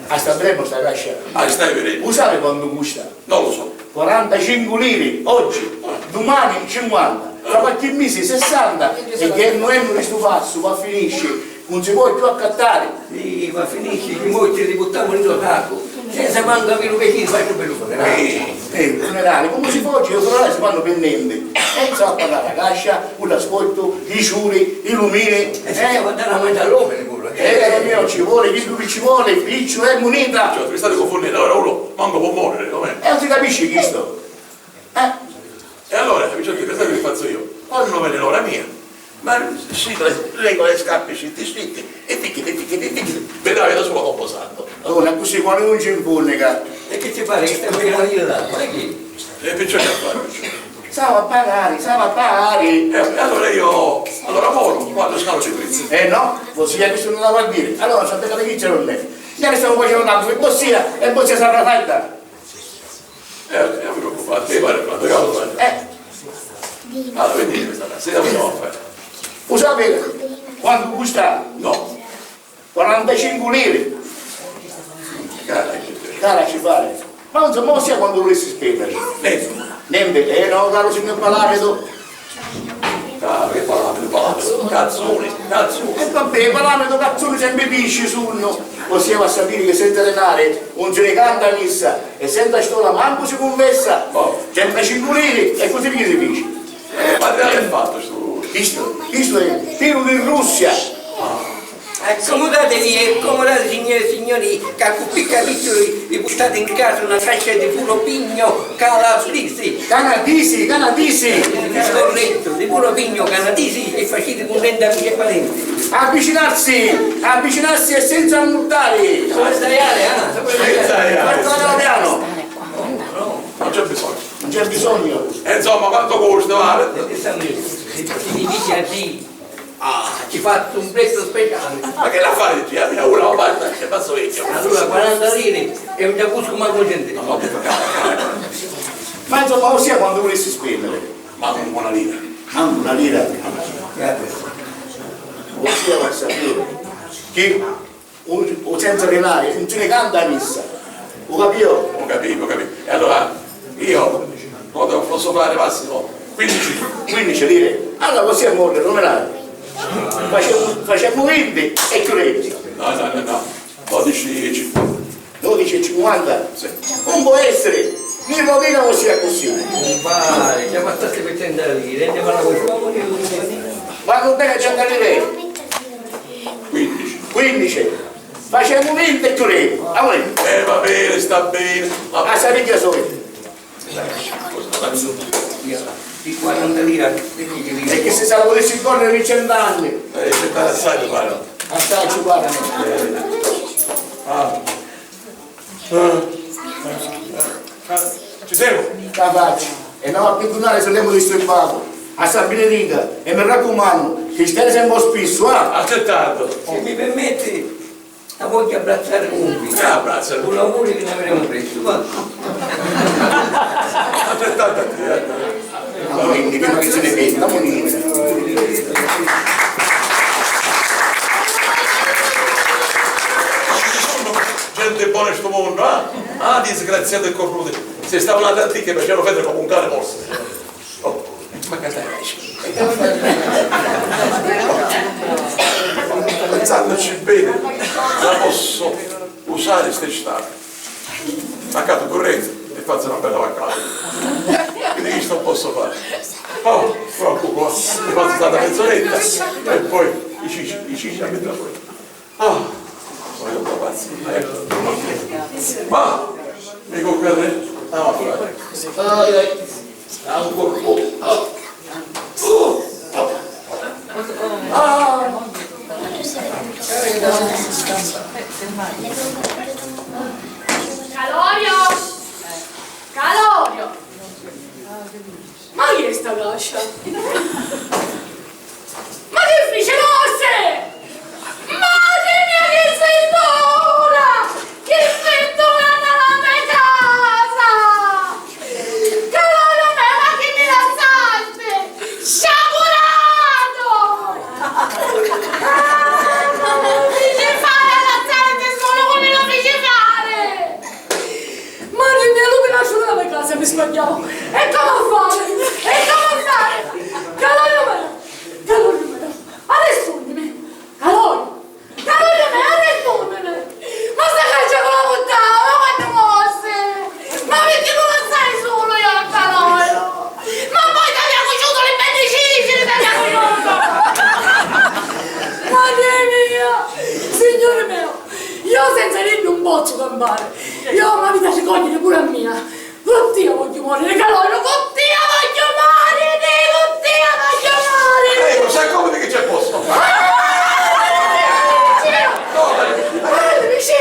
A sta brembo sta cascia. Ah, stai vedendo? Lo sai quanto costa? Non lo so. quarantacinque lire oggi, domani cinquanta, tra qualche mese sessanta, e che non è di sto passo, va a finisce, non si può più accattare. Sì, va a finisce che noi ci li buttiamo in lo sacco. Senza mancu aviri u piaciri di fari un bellu funerali. Eh, eh, funerali, comu si faci? I funerali si fannu pi nenti. E chi s'ha a pagari? A cascia, u trasfurtu, i ciuri, i lumini, eh? E si va a dari a mangiari all'omini puru, eh? Eh, caro mio, ci voli, chiddu chi ci voli, picciu, eh, munita. Cioè, ti stati cunfunnennu, allora unu mancu pò moriri, va beni? E non si capisci chistu? Eh? E allora, picciò ti pensate che faccio io? Quando vene l'ora mia, ma si regolo le scarpe stritte stritte e ficchiti, ficchiti, ficchiti, vedrai da solo composando. Allora, così quando non ci impunnica. E che ti pare che stai meglio là? Ma che? E perciò che faccio? Stava a pagare, stava a pagare. Eh, e allora io, allora moro, quando scalo di prezzi. Eh no, così questo non la va a dire. Allora, sapete che c'è non è. Ieri stavo facendo tanto, e bossia, e bossia sarà fatta. Eh, non vi preoccupate, mi pare fatto, che lo faccio. Eh. Allora, vedete questa casa, che dobbiamo fare? Lo sapete quanto costa? No. quarantacinque lire. Cara, ci pare. Ma insomma, ossia quanto volessi spendere? Niente. Niente, eh no, caro signor Palamido. Ah, che palamido, palamido. Cazzoni, cazzoni. E vabbè, palamido, cazzoni sempre pisci sunnu. Ossia va a sapere che senza denari non si ne canta missa e senza stola manco si confessa. Oh. C'è una cinquulina e così perché si dice? Eh, ma che è fatto sto? Questo, questo è pieno di Russia. Accomodatevi e accomodate, signore e signori, che a cu picca piccioli vi purtate in casa una cascia di puro pigno calabrisi. Canadisi, canadisi! Corretto, di puro pigno canadisi e facite contenti amici e parenti. Avvicinarsi, avvicinarsi e senza ammuttare. Sopra il saiale, ah, sopra il saiale. Senza saiale. Guardate piano. Non c'è bisogno. Non c'è bisogno. E insomma, quanto costa, va? Adesso mi dice a te. Ah, ci faccio un prezzo speciale. Ma che l'affare di gira? Mia una, ma basta, che passo vecchio. Allora, quaranta lire e non ci busco manco un centesimo. No, no, ma insomma, ossia quanto volessi spendere? Ma una lira. Ah, una lira? Grazie. Ossia va a sapere che o, o senza denari, non si ne canta a missa. Ho capito? Ho capito, ho capito. E allora io, quanto posso fare massimo? quindici. quindici lire? Allora possiamo ordinare. Facciamo, facciamo venti e chiudete. No, no, no, no. dodici e cinquanta. dodici e cinquanta? Sì. Non può essere. Mi rovina così e così. Compare, chiamate a trenta lire, andiamo alla. Va bene, trenta lire. quindici. quindici. Facciamo venti e chiudete. Amore. Eh, va bene, sta bene. Ma a sapere che sono? Di quaranta lire, venti lire. E che se sa volessi correre di cent'anni? Eh, cent'anni assai ci pare. Assai ci pare. Eh. Ah. Ah. Ah. Ci siamo? La faccio. E non a perdonare se l'abbiamo disturbato. A San Benedito. E mi raccomando, che stai sempre spissu, ah! Altrettanto. Se mi permetti, la voglio abbracciare con un bacio. Eh, abbracciala. Con l'amore che ne avremo presto, va. Altrettanto a te, eh. Amore, che non si ne vede, amore. Gente buona in sto mondo, eh? Ah, disgraziati e cornuti. Se stavano ad antiche, facevano fede come un cane morto. Oh, ma che stai dicendo? Pensandoci bene, la posso usare st'estate. Accatto corrente e faccio una bella vacanza. Quindi io sto posso fare. Oh, troppo qua. Mi faccio stare mezz'oretta e poi i cicci, i cicci la metto fuori. Ah, ma io sto pazzo. Ma, dico, per me, ah, ma ai, ai. Ah, un colpo. Ah. Uh. Ah. Calorio! Calorio! Ma chi è sta cascia? Ma chi fici, forse? Madre mia, chi sventura! Chi sventura nta la me casa! Cavolo me, ma chi mi lassasti? Sciagurato! Ah, ma mi fici fari a lassariti sulu comu mi lu fici fari! Madre mia, lu mi lasciu nta la me casa, mi sbagghiau! E comu a fari? E comu a fari? Cavolo Mari, io ma mi piaci cogliere pure a mia. Con tia voglio morire, Caloriu, con tia voglio morire, con tia voglio morire. Prego, sai come che c'è posto? Ah, Caloriu, Caloriu, Caloriu, Caloriu. Ma che dici?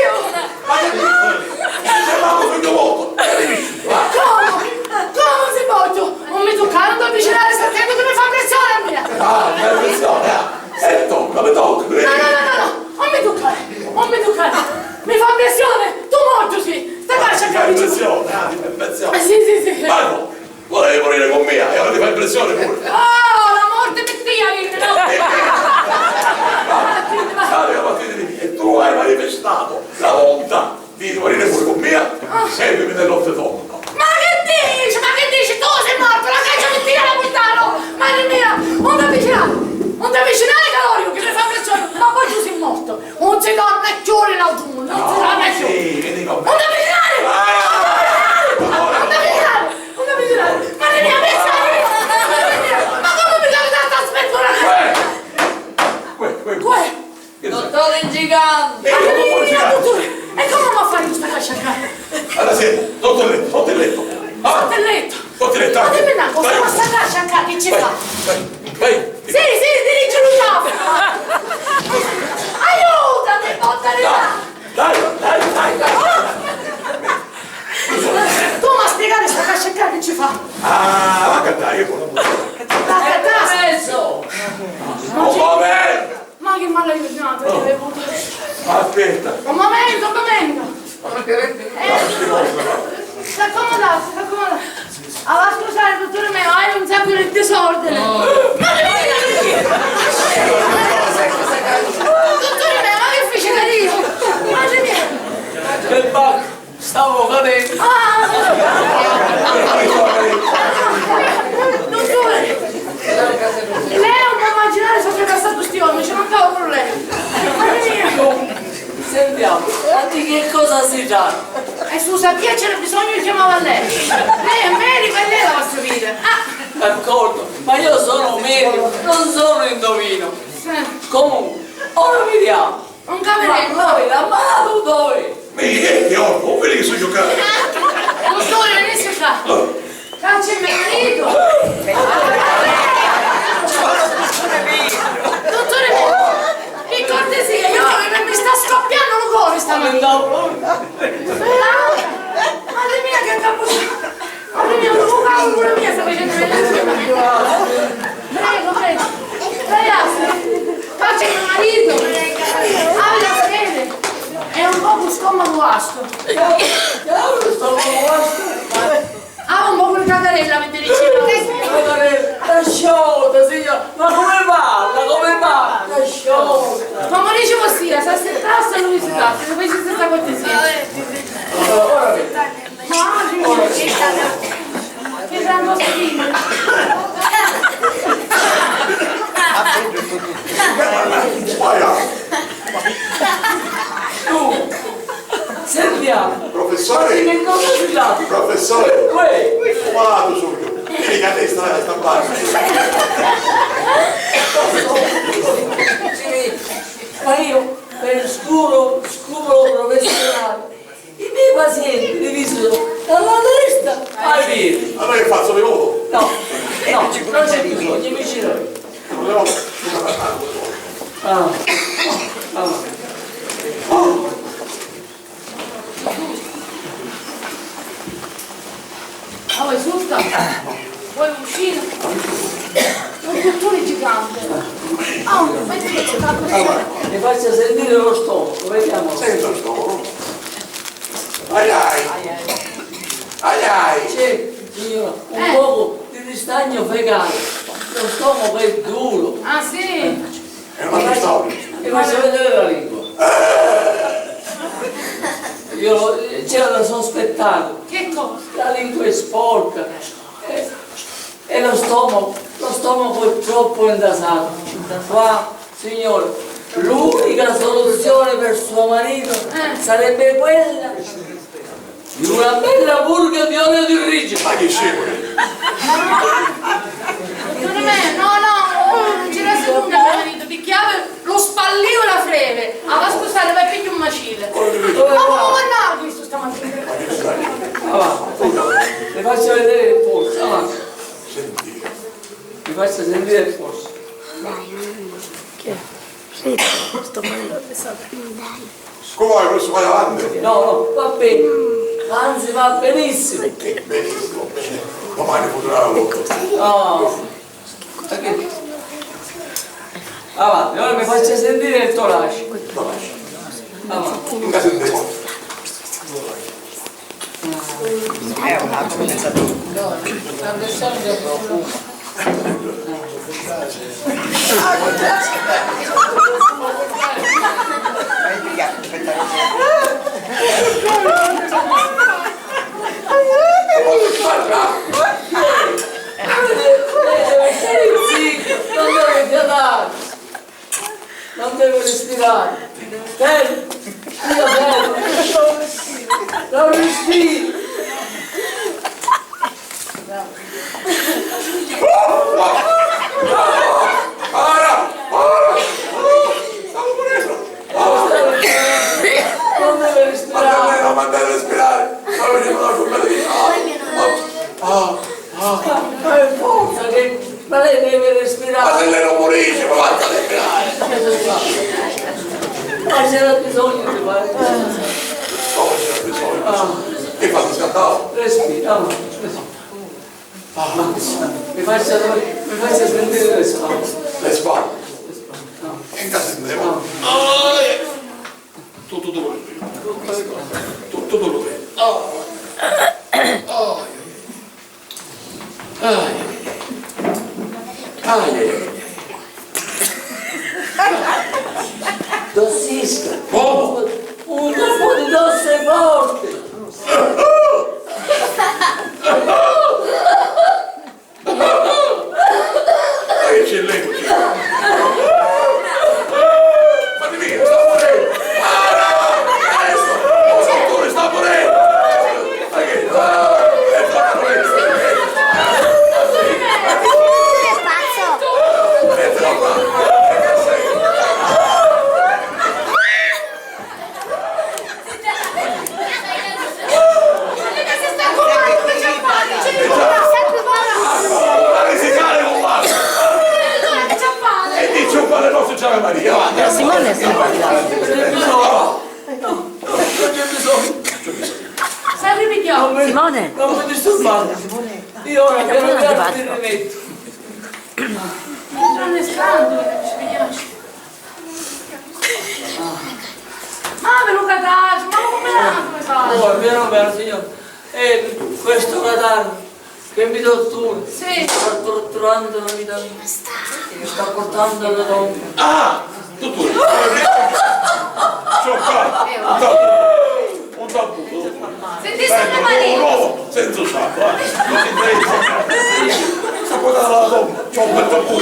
Ma che dici? Sei morto sul mio volto. Che dici? Ma come? Come se voglio? Non mi toccare, non ti avvicinare, sta attento che mi fa pressione a me. Ah, mi fa pressione, ah. E tocca, mi tocca. No, no, no, no, no. Non mi toccare, non mi toccare. Mi fa pressione, tu mortu sì. Sta faccia che dici. Pressione, ah, ti fa pressione. Eh, sì, sì, sì. Marco, volevi morire con me e ora ti fa pressione pure. Oh, la morte per te, Alina, no? State la partita di me. E tu hai manifestato la volontà di morire pure con me? Seguimi nell'oltretomba. Ma che dici? Ma che dici? Tu sei morto, la caccia di Dio la puttana! Madre mia, non ti avvicinare, non ti avvicinare, Caloriu, che mi fa pressione, ma poi tu sei morto, non si torna più in l'autunno, non si torna più! Sì, che dico? Non ti avvicinare! Non ti avvicinare! Non ti avvicinare! Madre mia, pensa! Madre mia, ma come mi capita sta sventura? Uè, uè, uè. Uè. Dottore Gigante! Ma che mi dici, dottore? E come va a fare questa cascia qua? Allora, senti, sotto il letto, sotto il letto. Ah! Sotto il letto? Sotto il letto, ah. Ma dimmi una cosa, ma sta cascia qua che ci fa? Vai, vai. Sì, sì, dirigi lu capo. Aiutami, portami là. Dai, dai, dai, dai. Tu mi spiegare sta cascia qua che ci fa? Ah, va a cantare, io conosco. Va a cantare. Un momento. Ma che mala jurnata che hai avuto! Aspetta. Un momento, un momento. Eh, s'accomodate, s'accomodate. Ah, va a scusare, dottore mio, hai un sacco di disordine. Ma che mi dici? Dottore mio, ma che fici carino? Madre mia. Che bacco. Stavo cadennu. Ah! Dottore, lei non può immaginare ciò che è passato sti giorni, ci mancava pure lei. Mamma mia! Sentiamo, ma di che cosa si tratta? E scusa, chi c'era bisogno chiamava lei. Lei è medico e lei la va a sapere. Ah! D'accordo, ma io sono medico, non sono indovino. Sì. Comunque, ora vediamo. Non capirei. Ma poi l'ammalato dove? Mì, che è orco? Non vedi che so giocare? Dottore, venisse qua. Qua c'è mio marito. Dottore, per cortesia, io mi sta scoppiando un cuore stamattina. No. Madre mia, che capuccia. Madre mia, un buco pure mia sta facendo vedere. Prego, prego. Ragazzi, qua c'è mio marito. Avi la fede. È un poco scomodo sto. Ciao, ciao, sto poco guasto. Ah, un poco di cacarella, mi dice. Cacarella, la sciolta, signor. Ma come parla, come parla? La sciolta. Ma come dice così, se assettasse lui si tratta, se facesse sta cortesia. Allora, ora vedi. Che grande schifo. Sbagliato. Tu, sentiamo. Professore. Ma che cosa si tratta? Professore. Uè. Malato sono. Vedi che a destra sta parte. Ma io, per scuro, scrupolo professionale, i miei pazienti li visito dalla testa ai piedi. Allora che faccio, mi muovo? No, no, non c'è bisogno, mi giro io. Ah, ah. Ah, vuoi frutta? Vuoi un cuscino? Un pittore gigante. Ah, un pezzo di così. Allora, mi faccia sentire lo stomaco, vediamo. Sento lo stomaco. Ai ai. Ai ai. Ai ai. Sì, signora, un poco di ristagno fecale. Lo stomaco è duro. Ah, sì? Eh, ma che storia? E mi faccia vedere la lingua. Io, eh, c'era da sospettare. Che cosa? La lingua è sporca. Eh, e lo stomaco, lo stomaco è troppo intasato. Qua, signore, l'unica soluzione per suo marito sarebbe quella di una bella burga di olio di ricino. Ma che scemo! Dottore me, no, no, non ci resta nulla, mio marito, picchì lo spallio la freve. Ah, va a scusare, va a pigghiare un macile. Ma come va a andare? Come vai, professore, vai avanti? No, no, va bene. Anzi, va benissimo. Perché benissimo, bene. Domani potrà. No. Avanti, ora mi faccia sentire il torace. Avanti. Non devo respirare. Fermo. Io fermo. Non respiro. Non deve respirare. Ma non devo respirare. Sto facendo una curva di... Ah, ah, ah. Ma forza che... Ma lei deve respirare. Ma se lei non murisce, ma basta respirare. Ma c'era bisogno di fare. Come c'era bisogno? Ah. Che fate, scattavo? Respira, respira. Ah. Mi faccia, mi faccia sentire le spalle. Le spalle. Ah. E in casa sentiamo. Ah. Ah, eh. Tutto dolore. Tutto dolore. Ah. Ah. Ai, ai, ai, ai. Tossisca. Come? Un colpo di tosse forte. Ma che c'è lei? Fate via, sta morendo! Para! Adesso! Un dottore, sta morendo! Ma che? Ah, è troppo presto! È troppo! E dice un Padre nostro, c'è Ave Maria, va. Simone è sempre No, no, non c'è bisogno. Simone. Non mi disturbare. Io ora piano piano mi rimetto. Non è strano, ci piace. Ma ve lo catasci, ma come l'hanno fatto? Oh, è vero, è vero, signor. E questo catarro che mi tortura, sì, sta torturando la vita mia. Mi sta portando alla tomba. Ah! Dottore, c'ho qua un tabù, un tabù, dottore. Sentite, Santa Maria. Un uomo senza sangue, eh. Non si interessa. Sta portando alla tomba, c'ho un bel tabù.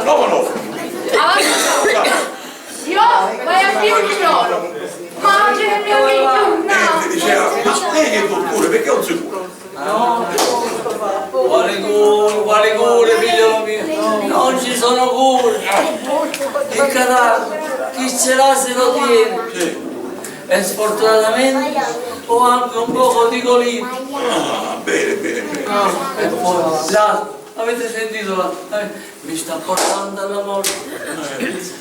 No, no. Avanti. Io vai a più di loro. Ma oggi è il mio amico, no. Eh, ti diceva, ma lei che è dottore, perché non si cura? No. Quali cure, quali cure, figliolo mio? Non ci sono cure. Il catarro, chi ce l'ha se lo tiene. Sì. E sfortunatamente ho anche un poco di colite. Ah, bene, bene, bene. Ah, e poi, là, avete sentito là? Eh, mi sta portando alla morte.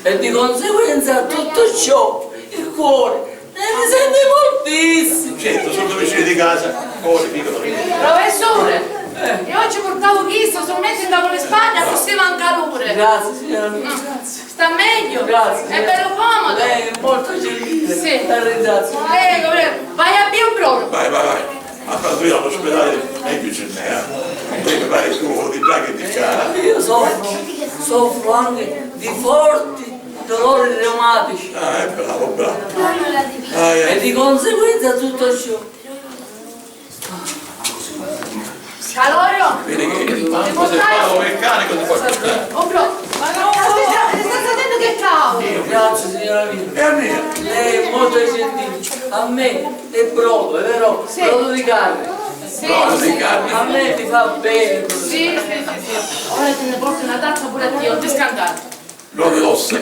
E di conseguenza a tutto ciò, il cuore, eh, mi sente fortissimo. Certo, sono vicino di casa, cuore piccolo. Professore, eh, io ci portavo chisto, se lo metti da le spalle, così manca l'ore. Grazie, signora mia, grazie. Sta meglio? Grazie, signora. È bello comodo. Lei è molto gentile. Sì. La ringrazio. Prego, prego. Vai a più proprio. Vai, vai, vai. Ma tanto io all'ospedale meglio ce n'è, eh. Te mi pare più di là che di qua. Io soffro, soffro anche di forti dolori reumatici. Ah, è bravo, bravo. Ah, eh. E di conseguenza tutto ciò. Calore! Vedi che manco se fa un meccanico ti fa... Oh, bro, ma no, stai, stai sapendo che cavolo? Grazie, signora mia. E a me? Lei è molto gentile. A me è brodo, è vero? Sì. Brodo di carne. Sì, sì. Brodo di carne. A me mi fa bene. Sì, sì, sì, sì. Ora te ne porto una tazza pure a te, non ti scandare. Brodo d'ossa.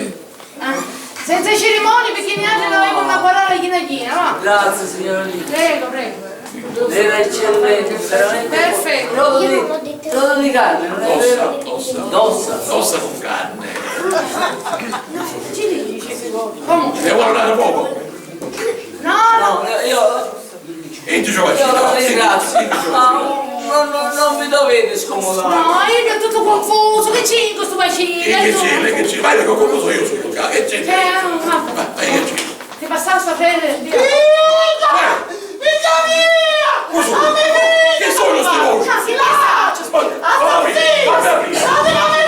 Ah. Senza cerimonie, perché niatri l'avemu a guardare china china, va. Grazie, signora mia. Prego, prego. Era eccellente, veramente. Perfetto. Brodo di, brodo di carne, non è vero? D'ossa, d'ossa. D'ossa. D'ossa con carne. Comu? E vuoi andare fuoco? No, no. No, io, io, e tu ci vai, io la ringrazio, ma non, non, non vi dovete scomodare. No, io sono tutto confuso, che c'è in questo bacino? Che c'è? Che c'è? Vai, che confuso io sono, che c'è? Eh, ma, ma, ma che c'è? Ti passava a sapere, Dio. Figlio! Figlio mio! Cosa? A me figlio! Che sono sti voci? Ma chi la sa? Assassino! Date la me figlio! Date la me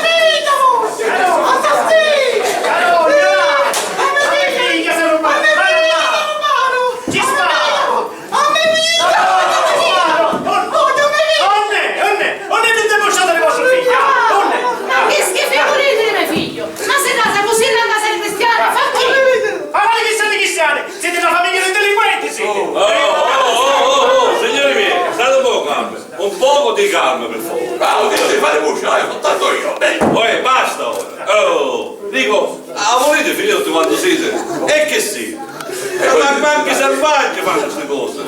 figlio! Assassino! A me figlio! A me figlio! Ci sparo! A me figlio! Unni? Unni? Unni vi debusciate di vostra figlia? Unni? Ma chi schifo volete di me figlio? Ma se casa così la casa di cristiani, fa chi? Ma quali che siete cristiani? Siete una famiglia di delinquenti, siete! Oh, oh, oh, oh, oh, signori miei, state un poco calmi, un poco di calma, per favore. Ma ho detto di fare voce, eh, soltanto io, beh. Uè, basta ora. Oh, dico, ah, volete finire tutti quanti siete? E che sì? Ma, ma anche salvaggi fanno ste cose.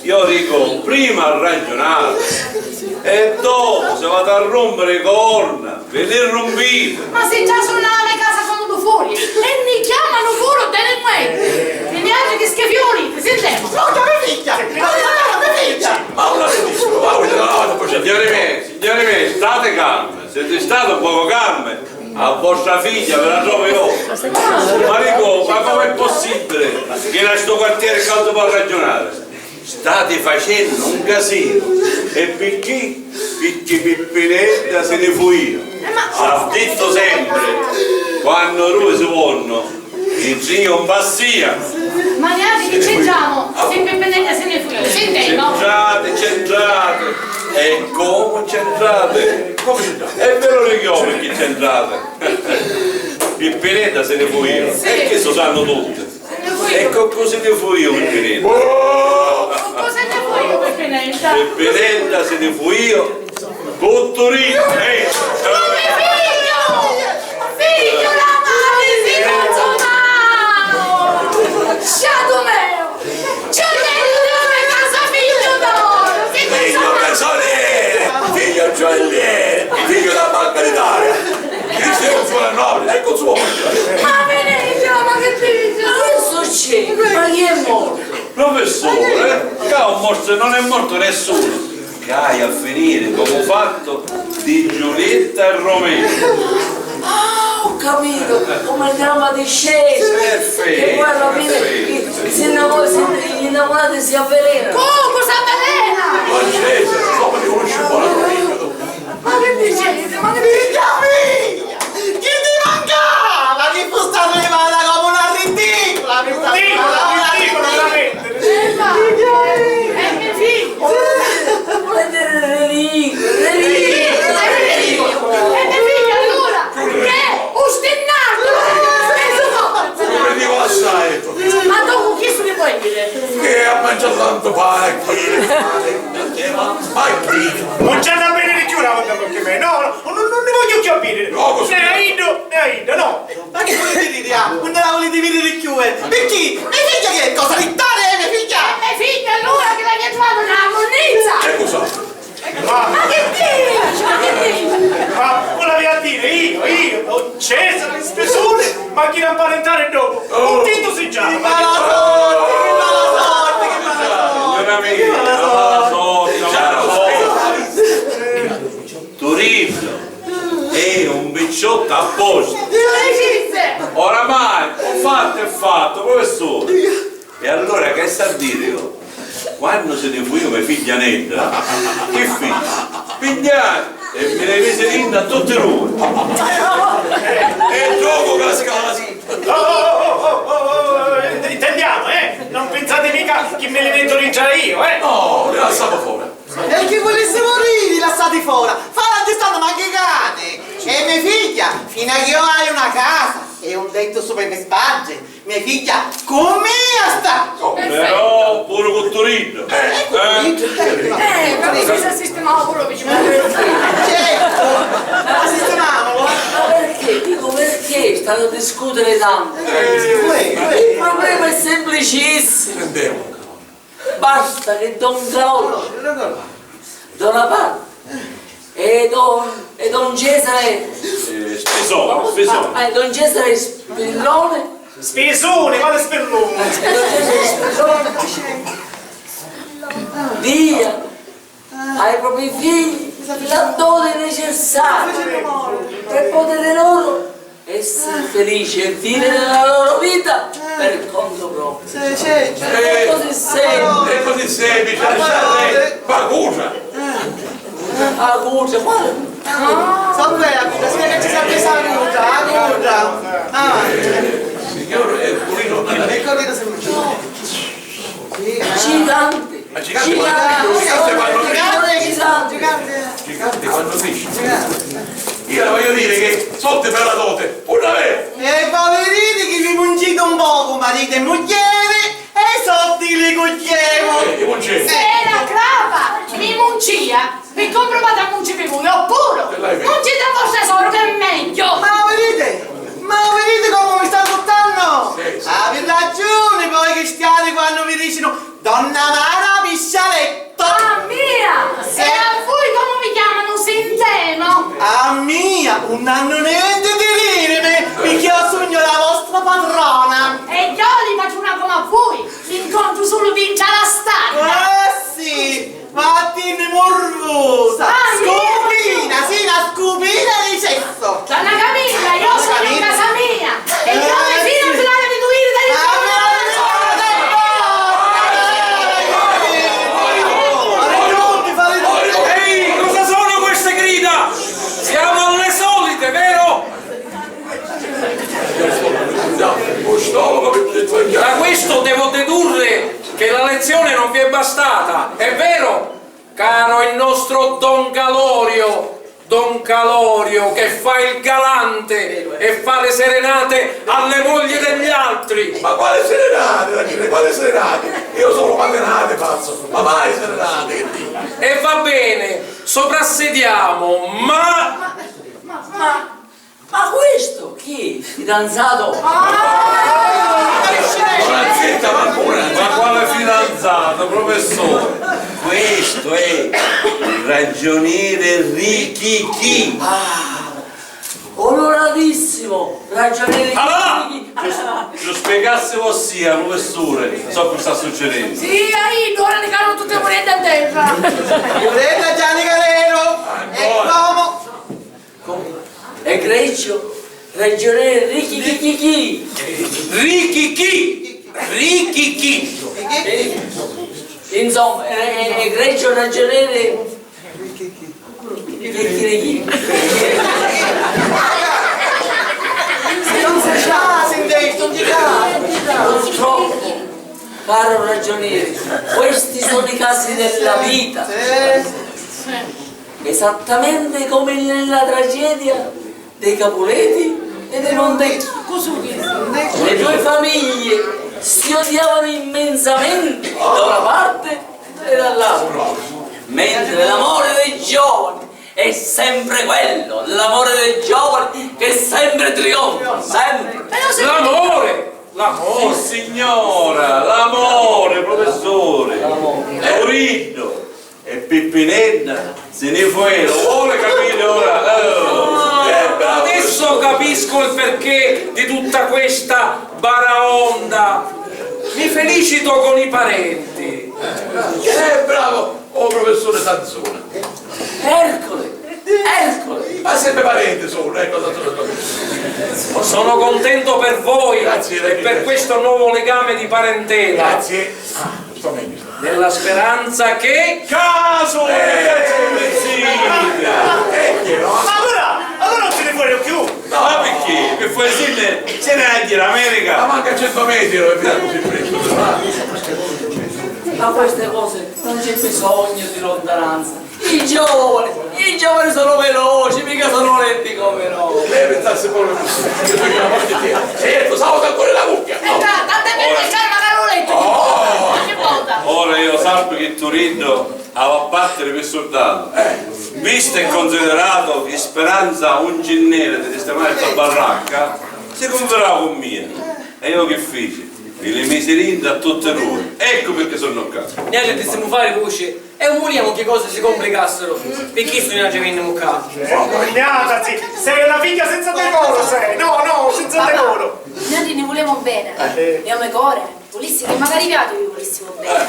Io dico, prima arragionate e dopo se vate a rompere i corna, ve li rompite. Ma si già sunava a casa sono due fuori e mi chiamano pure delinquente. E niente che schifioni, sentiamo. Porca me figlia! Porca me figlia! Ma una... Signori miei, signori miei, state calmi, siete state un poco calmi. A vostra figlia ve la trovo io. Ma dico, ma com'è possibile che da sto quartiere qua non si può ragionare? State facendo un casino. E perché? Perché Pippinedda se ne fuia. S'ha detto sempre, quando due si vonno, i zii non passano. Ma niente, che c'entriamo? Se Pippinedda se ne fuia, sentiamo. C'entrate, c'entrate. E come c'entrate? Come c'entrate? E ve lo dico io perché c'entrate. Pippinedda se ne fuia. Sì. E chi lo sanno tutti? Se ne fuia. E con cosa se ne fuia Pippinedda? Oh! Con cosa se ne fuia Pippinedda? Pippinedda se ne fuia con Torino. Eh! Ma me figlio! Figlio, la mano si consumava! Sciato mio! Giulietto, dove casa figlio d'oro? Figlio Casolè, figlio Giulietto, figlio della Banca d'Italia. Cristo non suona nove, ecco il suo. Ma Venezia, ma che dice? Ma che succede? Ma chi è morto? Professore, qua è morto, non è morto nessuno. Ca haia a finiri comu u fattu di Giulietta e Romeo. Ah, ho capito, come il dramma di Shakespeare. Perfetto, che poi alla fine perfetto, si innamora, si, gli innamorati si avvelenano. Comunque si avvelena! Ma Shakespeare, insomma, ti conosci buono. Ma che dicete? Ma che dicete? Chi ti mancava? Chi fu sta arrivata come una ridicola? Ridicola, ridicola, veramente. Ecco. E me figlio. Volete ridicola, ridicola. E me figlio allora? Che? Un stinnato! Come dico assai. Ma dopo chi se ne vuoi dire? Che ha mangiato tanto pane, chi? Ma chi? Non c'è da bere più una volta perché me. No, no. Non, non, non ne voglio più avere. No, così. Né a iddu, né a idda, no. Ma chi volete dire, ah? Non la volete vedere più, eh? Perché? Me figlia che è cosa? Rittare, eh, me figlia? È me figlia, allora, che l'avia trovato nella munnizza! E cosa? Ma che dici? Ma che dici? Ma cosa vi a dire? Io, io, oh Cesare, spesone, ma chi l'ha parentare dopo? Oh. Un dito si già. Che mala sorte, che mala sorte, che mala sorte. Signora mia, che mala sorte, che mala sorte. Turiddu è un picciotto apposta. Oramai un fatto è fatto, professore. E allora che sta a dire io? Quando se ne fuia me figlia Nedda, che feci? Pigliai e mi ne misi dintra a tutti e due. E dopo cascai. Oh, oh, oh, intendiamo, eh? Non pensate mica che me li metto dintra io, eh? No, li lassava fora. E chi vulissimo riri, lassati fora! Fala aggiustando mancu i cani! E me figlia, fino a che io hai una casa e un tetto sopra le mie spalle, me figlia, con me sta! Però pure con Turiddu. Eh, con Turiddu. Eh, però si sistemava pure vicino. Certo, ma sistemavolo. Ma perché? Dico, perché state a discutere tanto? Eh, uè, uè. Il problema è semplicissimo. Sentiamo. Basta che don Claudio, da una parte, E don, e don Cesare. Eh, Spisone, Spisone. Ah, ah, don Cesare Spillone. Spisuni, quali spilluni? Eh, don Cesare Spillone. Via ai propri figli la doti necessaria per poter loro essere felici e vivere la loro vita per conto proprio. Sì, sì, sì. È così semplice. È così semplice, lasciate fare. Pacucia. Pacucia, quale? Sempre la vita, spiega ci sempre saluta, pacucia. Ah. Signor Ercolino, ecco, dite sempre. Gigante! Ma gigante quando, gigante quando dici? Gigante. Gigante quando dici? Io le voglio dire che sotto per la dote, pure la vedo! E voi vedete che vi muncite un poco, marito e mugliere, e sotto li cucchiemo! Eh, li muncemo! Se la crapa mi muncia, vi compro patamucci pi vui, oppuru munciti a vostra soru, che è megghiu! Ma vedete? Ma vedete come mi sta sfruttannu? Sì, sì. Avete ragione voi cristiani quando vi dicenu donna Mara Piscialetto. A mia! Sì. E a vui comu vi chiamanu, sintemu? A mia, un hannu nenti di dirimi, picchì io sugnu la vostra patrona. E io li patruna comu a vui, li incontru sulu dintra la stagna. Eh sì, Vattini murvusa! Ah, scupina, sì, na scupina di cesso! Donna Camilla, io sono in casa mia e io mi fido di dare di due ire dai Ehi, cosa sono queste grida? Siamo alle solite, vero? Da questo devo dedurre che la lezione non vi è bastata, è vero, caro il nostro Don Calorio, Don Calorio che fa il galante e fa le serenate alle mogli degli altri. Ma quale serenate, ragione, quale serenate? Io solo mattinate faccio, ma mai serenate, che dici? E va bene, soprassediamo, ma... Ma, ma, Ma questo chi è? Fidanzato? Ah! Ora zitta, ma pure. Ma quale fidanzato, professore? Questo è il ragioniere Richichi. Ah, onoratissimo ragioniere Richichi. Allora, ci, ci spiegassi vossia, professore, ciò che sta succedendo. Sì, ahì, ora li canu tutti i mureddi a terra. Mureddi a Gianni Calero. E come? Egregio ragioniere Richichichichi! Richichi! Richichi! Insomma, eh, eh, egregio ragioniere Richichichichi! Non si sa, si detto, non si sa. Purtroppo, caro ragioniere, questi sono i casi della vita. Sì. Esattamente come nella tragedia dei Capuleti e dei Montecchi. Le due famiglie si odiavano immensamente da una parte e dall'altra, mentre l'amore dei giovani è sempre quello, l'amore dei giovani che sempre trionfa, sempre. L'amore! L'amore! Sì, signora, l'amore, professore! L'amore. Turiddu! E Pippinedda si ni fu, lu voli capiri ora? Oh. Eh, bravo. Adesso capisco il perché di tutta questa baraonda. Mi felicito con i parenti. Eh, bravo, o professore Sansone. Ercole, Ercole. Ma sempre parenti sono, ecco, Sansone. Sono contento per voi e per questo nuovo legame di parentela. Grazie. Ah, sto meglio. Nella speranza che... Caso! Eh, sì. Eh, che no? Ma allora, allora non se ne vuole più? No, ma perché? Che fai sinne? Se ne va a dire America? Ma manca cento metri, non è finita così presto. Ma queste cose non c'è bisogno di lontananza. I giovani, i giovani sono veloci, mica sono lenti come noi. Lei pensasse proprio così. Certo, salta ancora la cucchia. Eh già, tanto è bello il calma che non ho letto. Oh! Ogni volta. Ora io sapevo che Turiddu aveva a partiri pi surdatu. Eh. Visto e considerato che speranza un ginnere di sistemare sta barracca, si cunfidava cu mia. E io che fici? Vi li misi dintra a tutti dui. Eccu pirchì sunnu ccà. Niatri dissimu fari vuci e 'un vuliamu chi cosi si complicassiru. Pi chistu niatri vinnimu ccà. Oh, magnatati! Sei una figlia senza decoro, sei! No, no, senza decoro! Niatri ni vulemu beni. Eh. E o me core vulissi chi macari viatri vi vulissimu beni.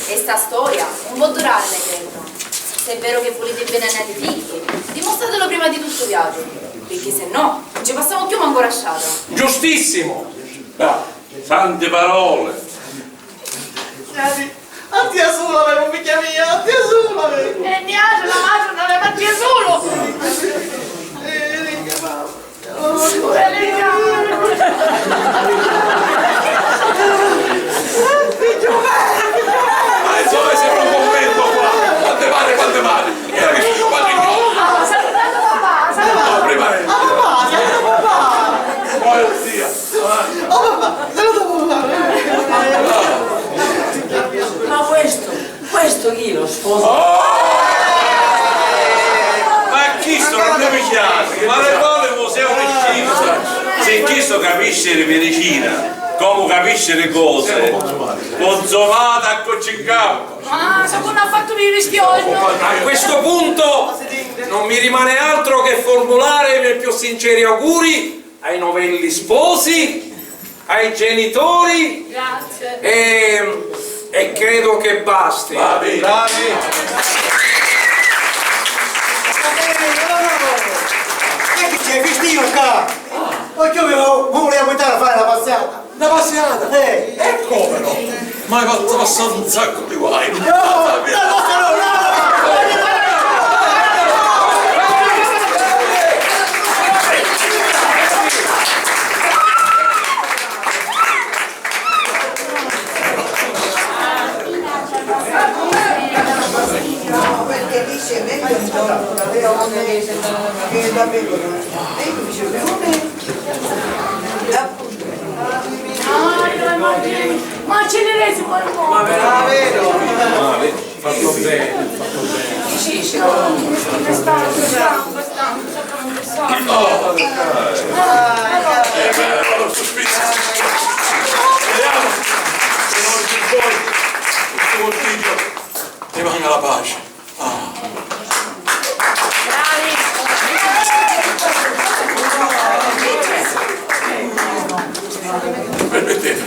E sta storia 'un po' durari n'eternu. Se è veru chi vuliti beni a niatri figli, dimustratelu prima di tuttu viatri, pirchì se no 'un ci passamu cchiù mancu ra strata. Giustissimu! Santi paroli! Niatri, a tia sulu avemu, figghia mia, a tia sulu avemu! E niatri, la matri, n'avemu a tia sulu! Eh, ricca, mamma! Oh, ricca! Ma insomma, sembra un convento qua! Quante mani, quante mani! Io che sono padre. Saludate papà, saludate. No, prima lei. Ah, papà, saluta papà. Poi zia. Oh, papà, saluta papà. Ma questo, questo chi lo sposa? Oh! Ma chisto non mi piace, ma le cose così è una scienza. Se chisto capisce di medicina, come capisce le cose, consumata a cocci in capo. Ma secondo ha fatto di rischio. A questo punto non mi rimane altro che formulare i miei più sinceri auguri ai novelli sposi, ai genitori. Grazie. E, e credo che basti. Bravi. Bravi. E chi c'è, Cristino, qua? Occhio, mi vuole aiutare a fare la passata. Na passiata? Eh! E come no? M'hai fattu passari un saccu di guai! No! No, no, no, no! No, perché dice meglio un giorno da leone che da pecora. E io dice leone? Ma acceleresi poi un po'. Ma vero? Ah, vedi, fatto bene, fatto bene. Sì, sì, no, quest'anno, quest'anno, quest'anno, quest'anno. Oh, eh, ma allora, suspizio. Vediamo se non ci vuoi questo consiglio. Ti manca la pace. Ah. Bravi! Permettete.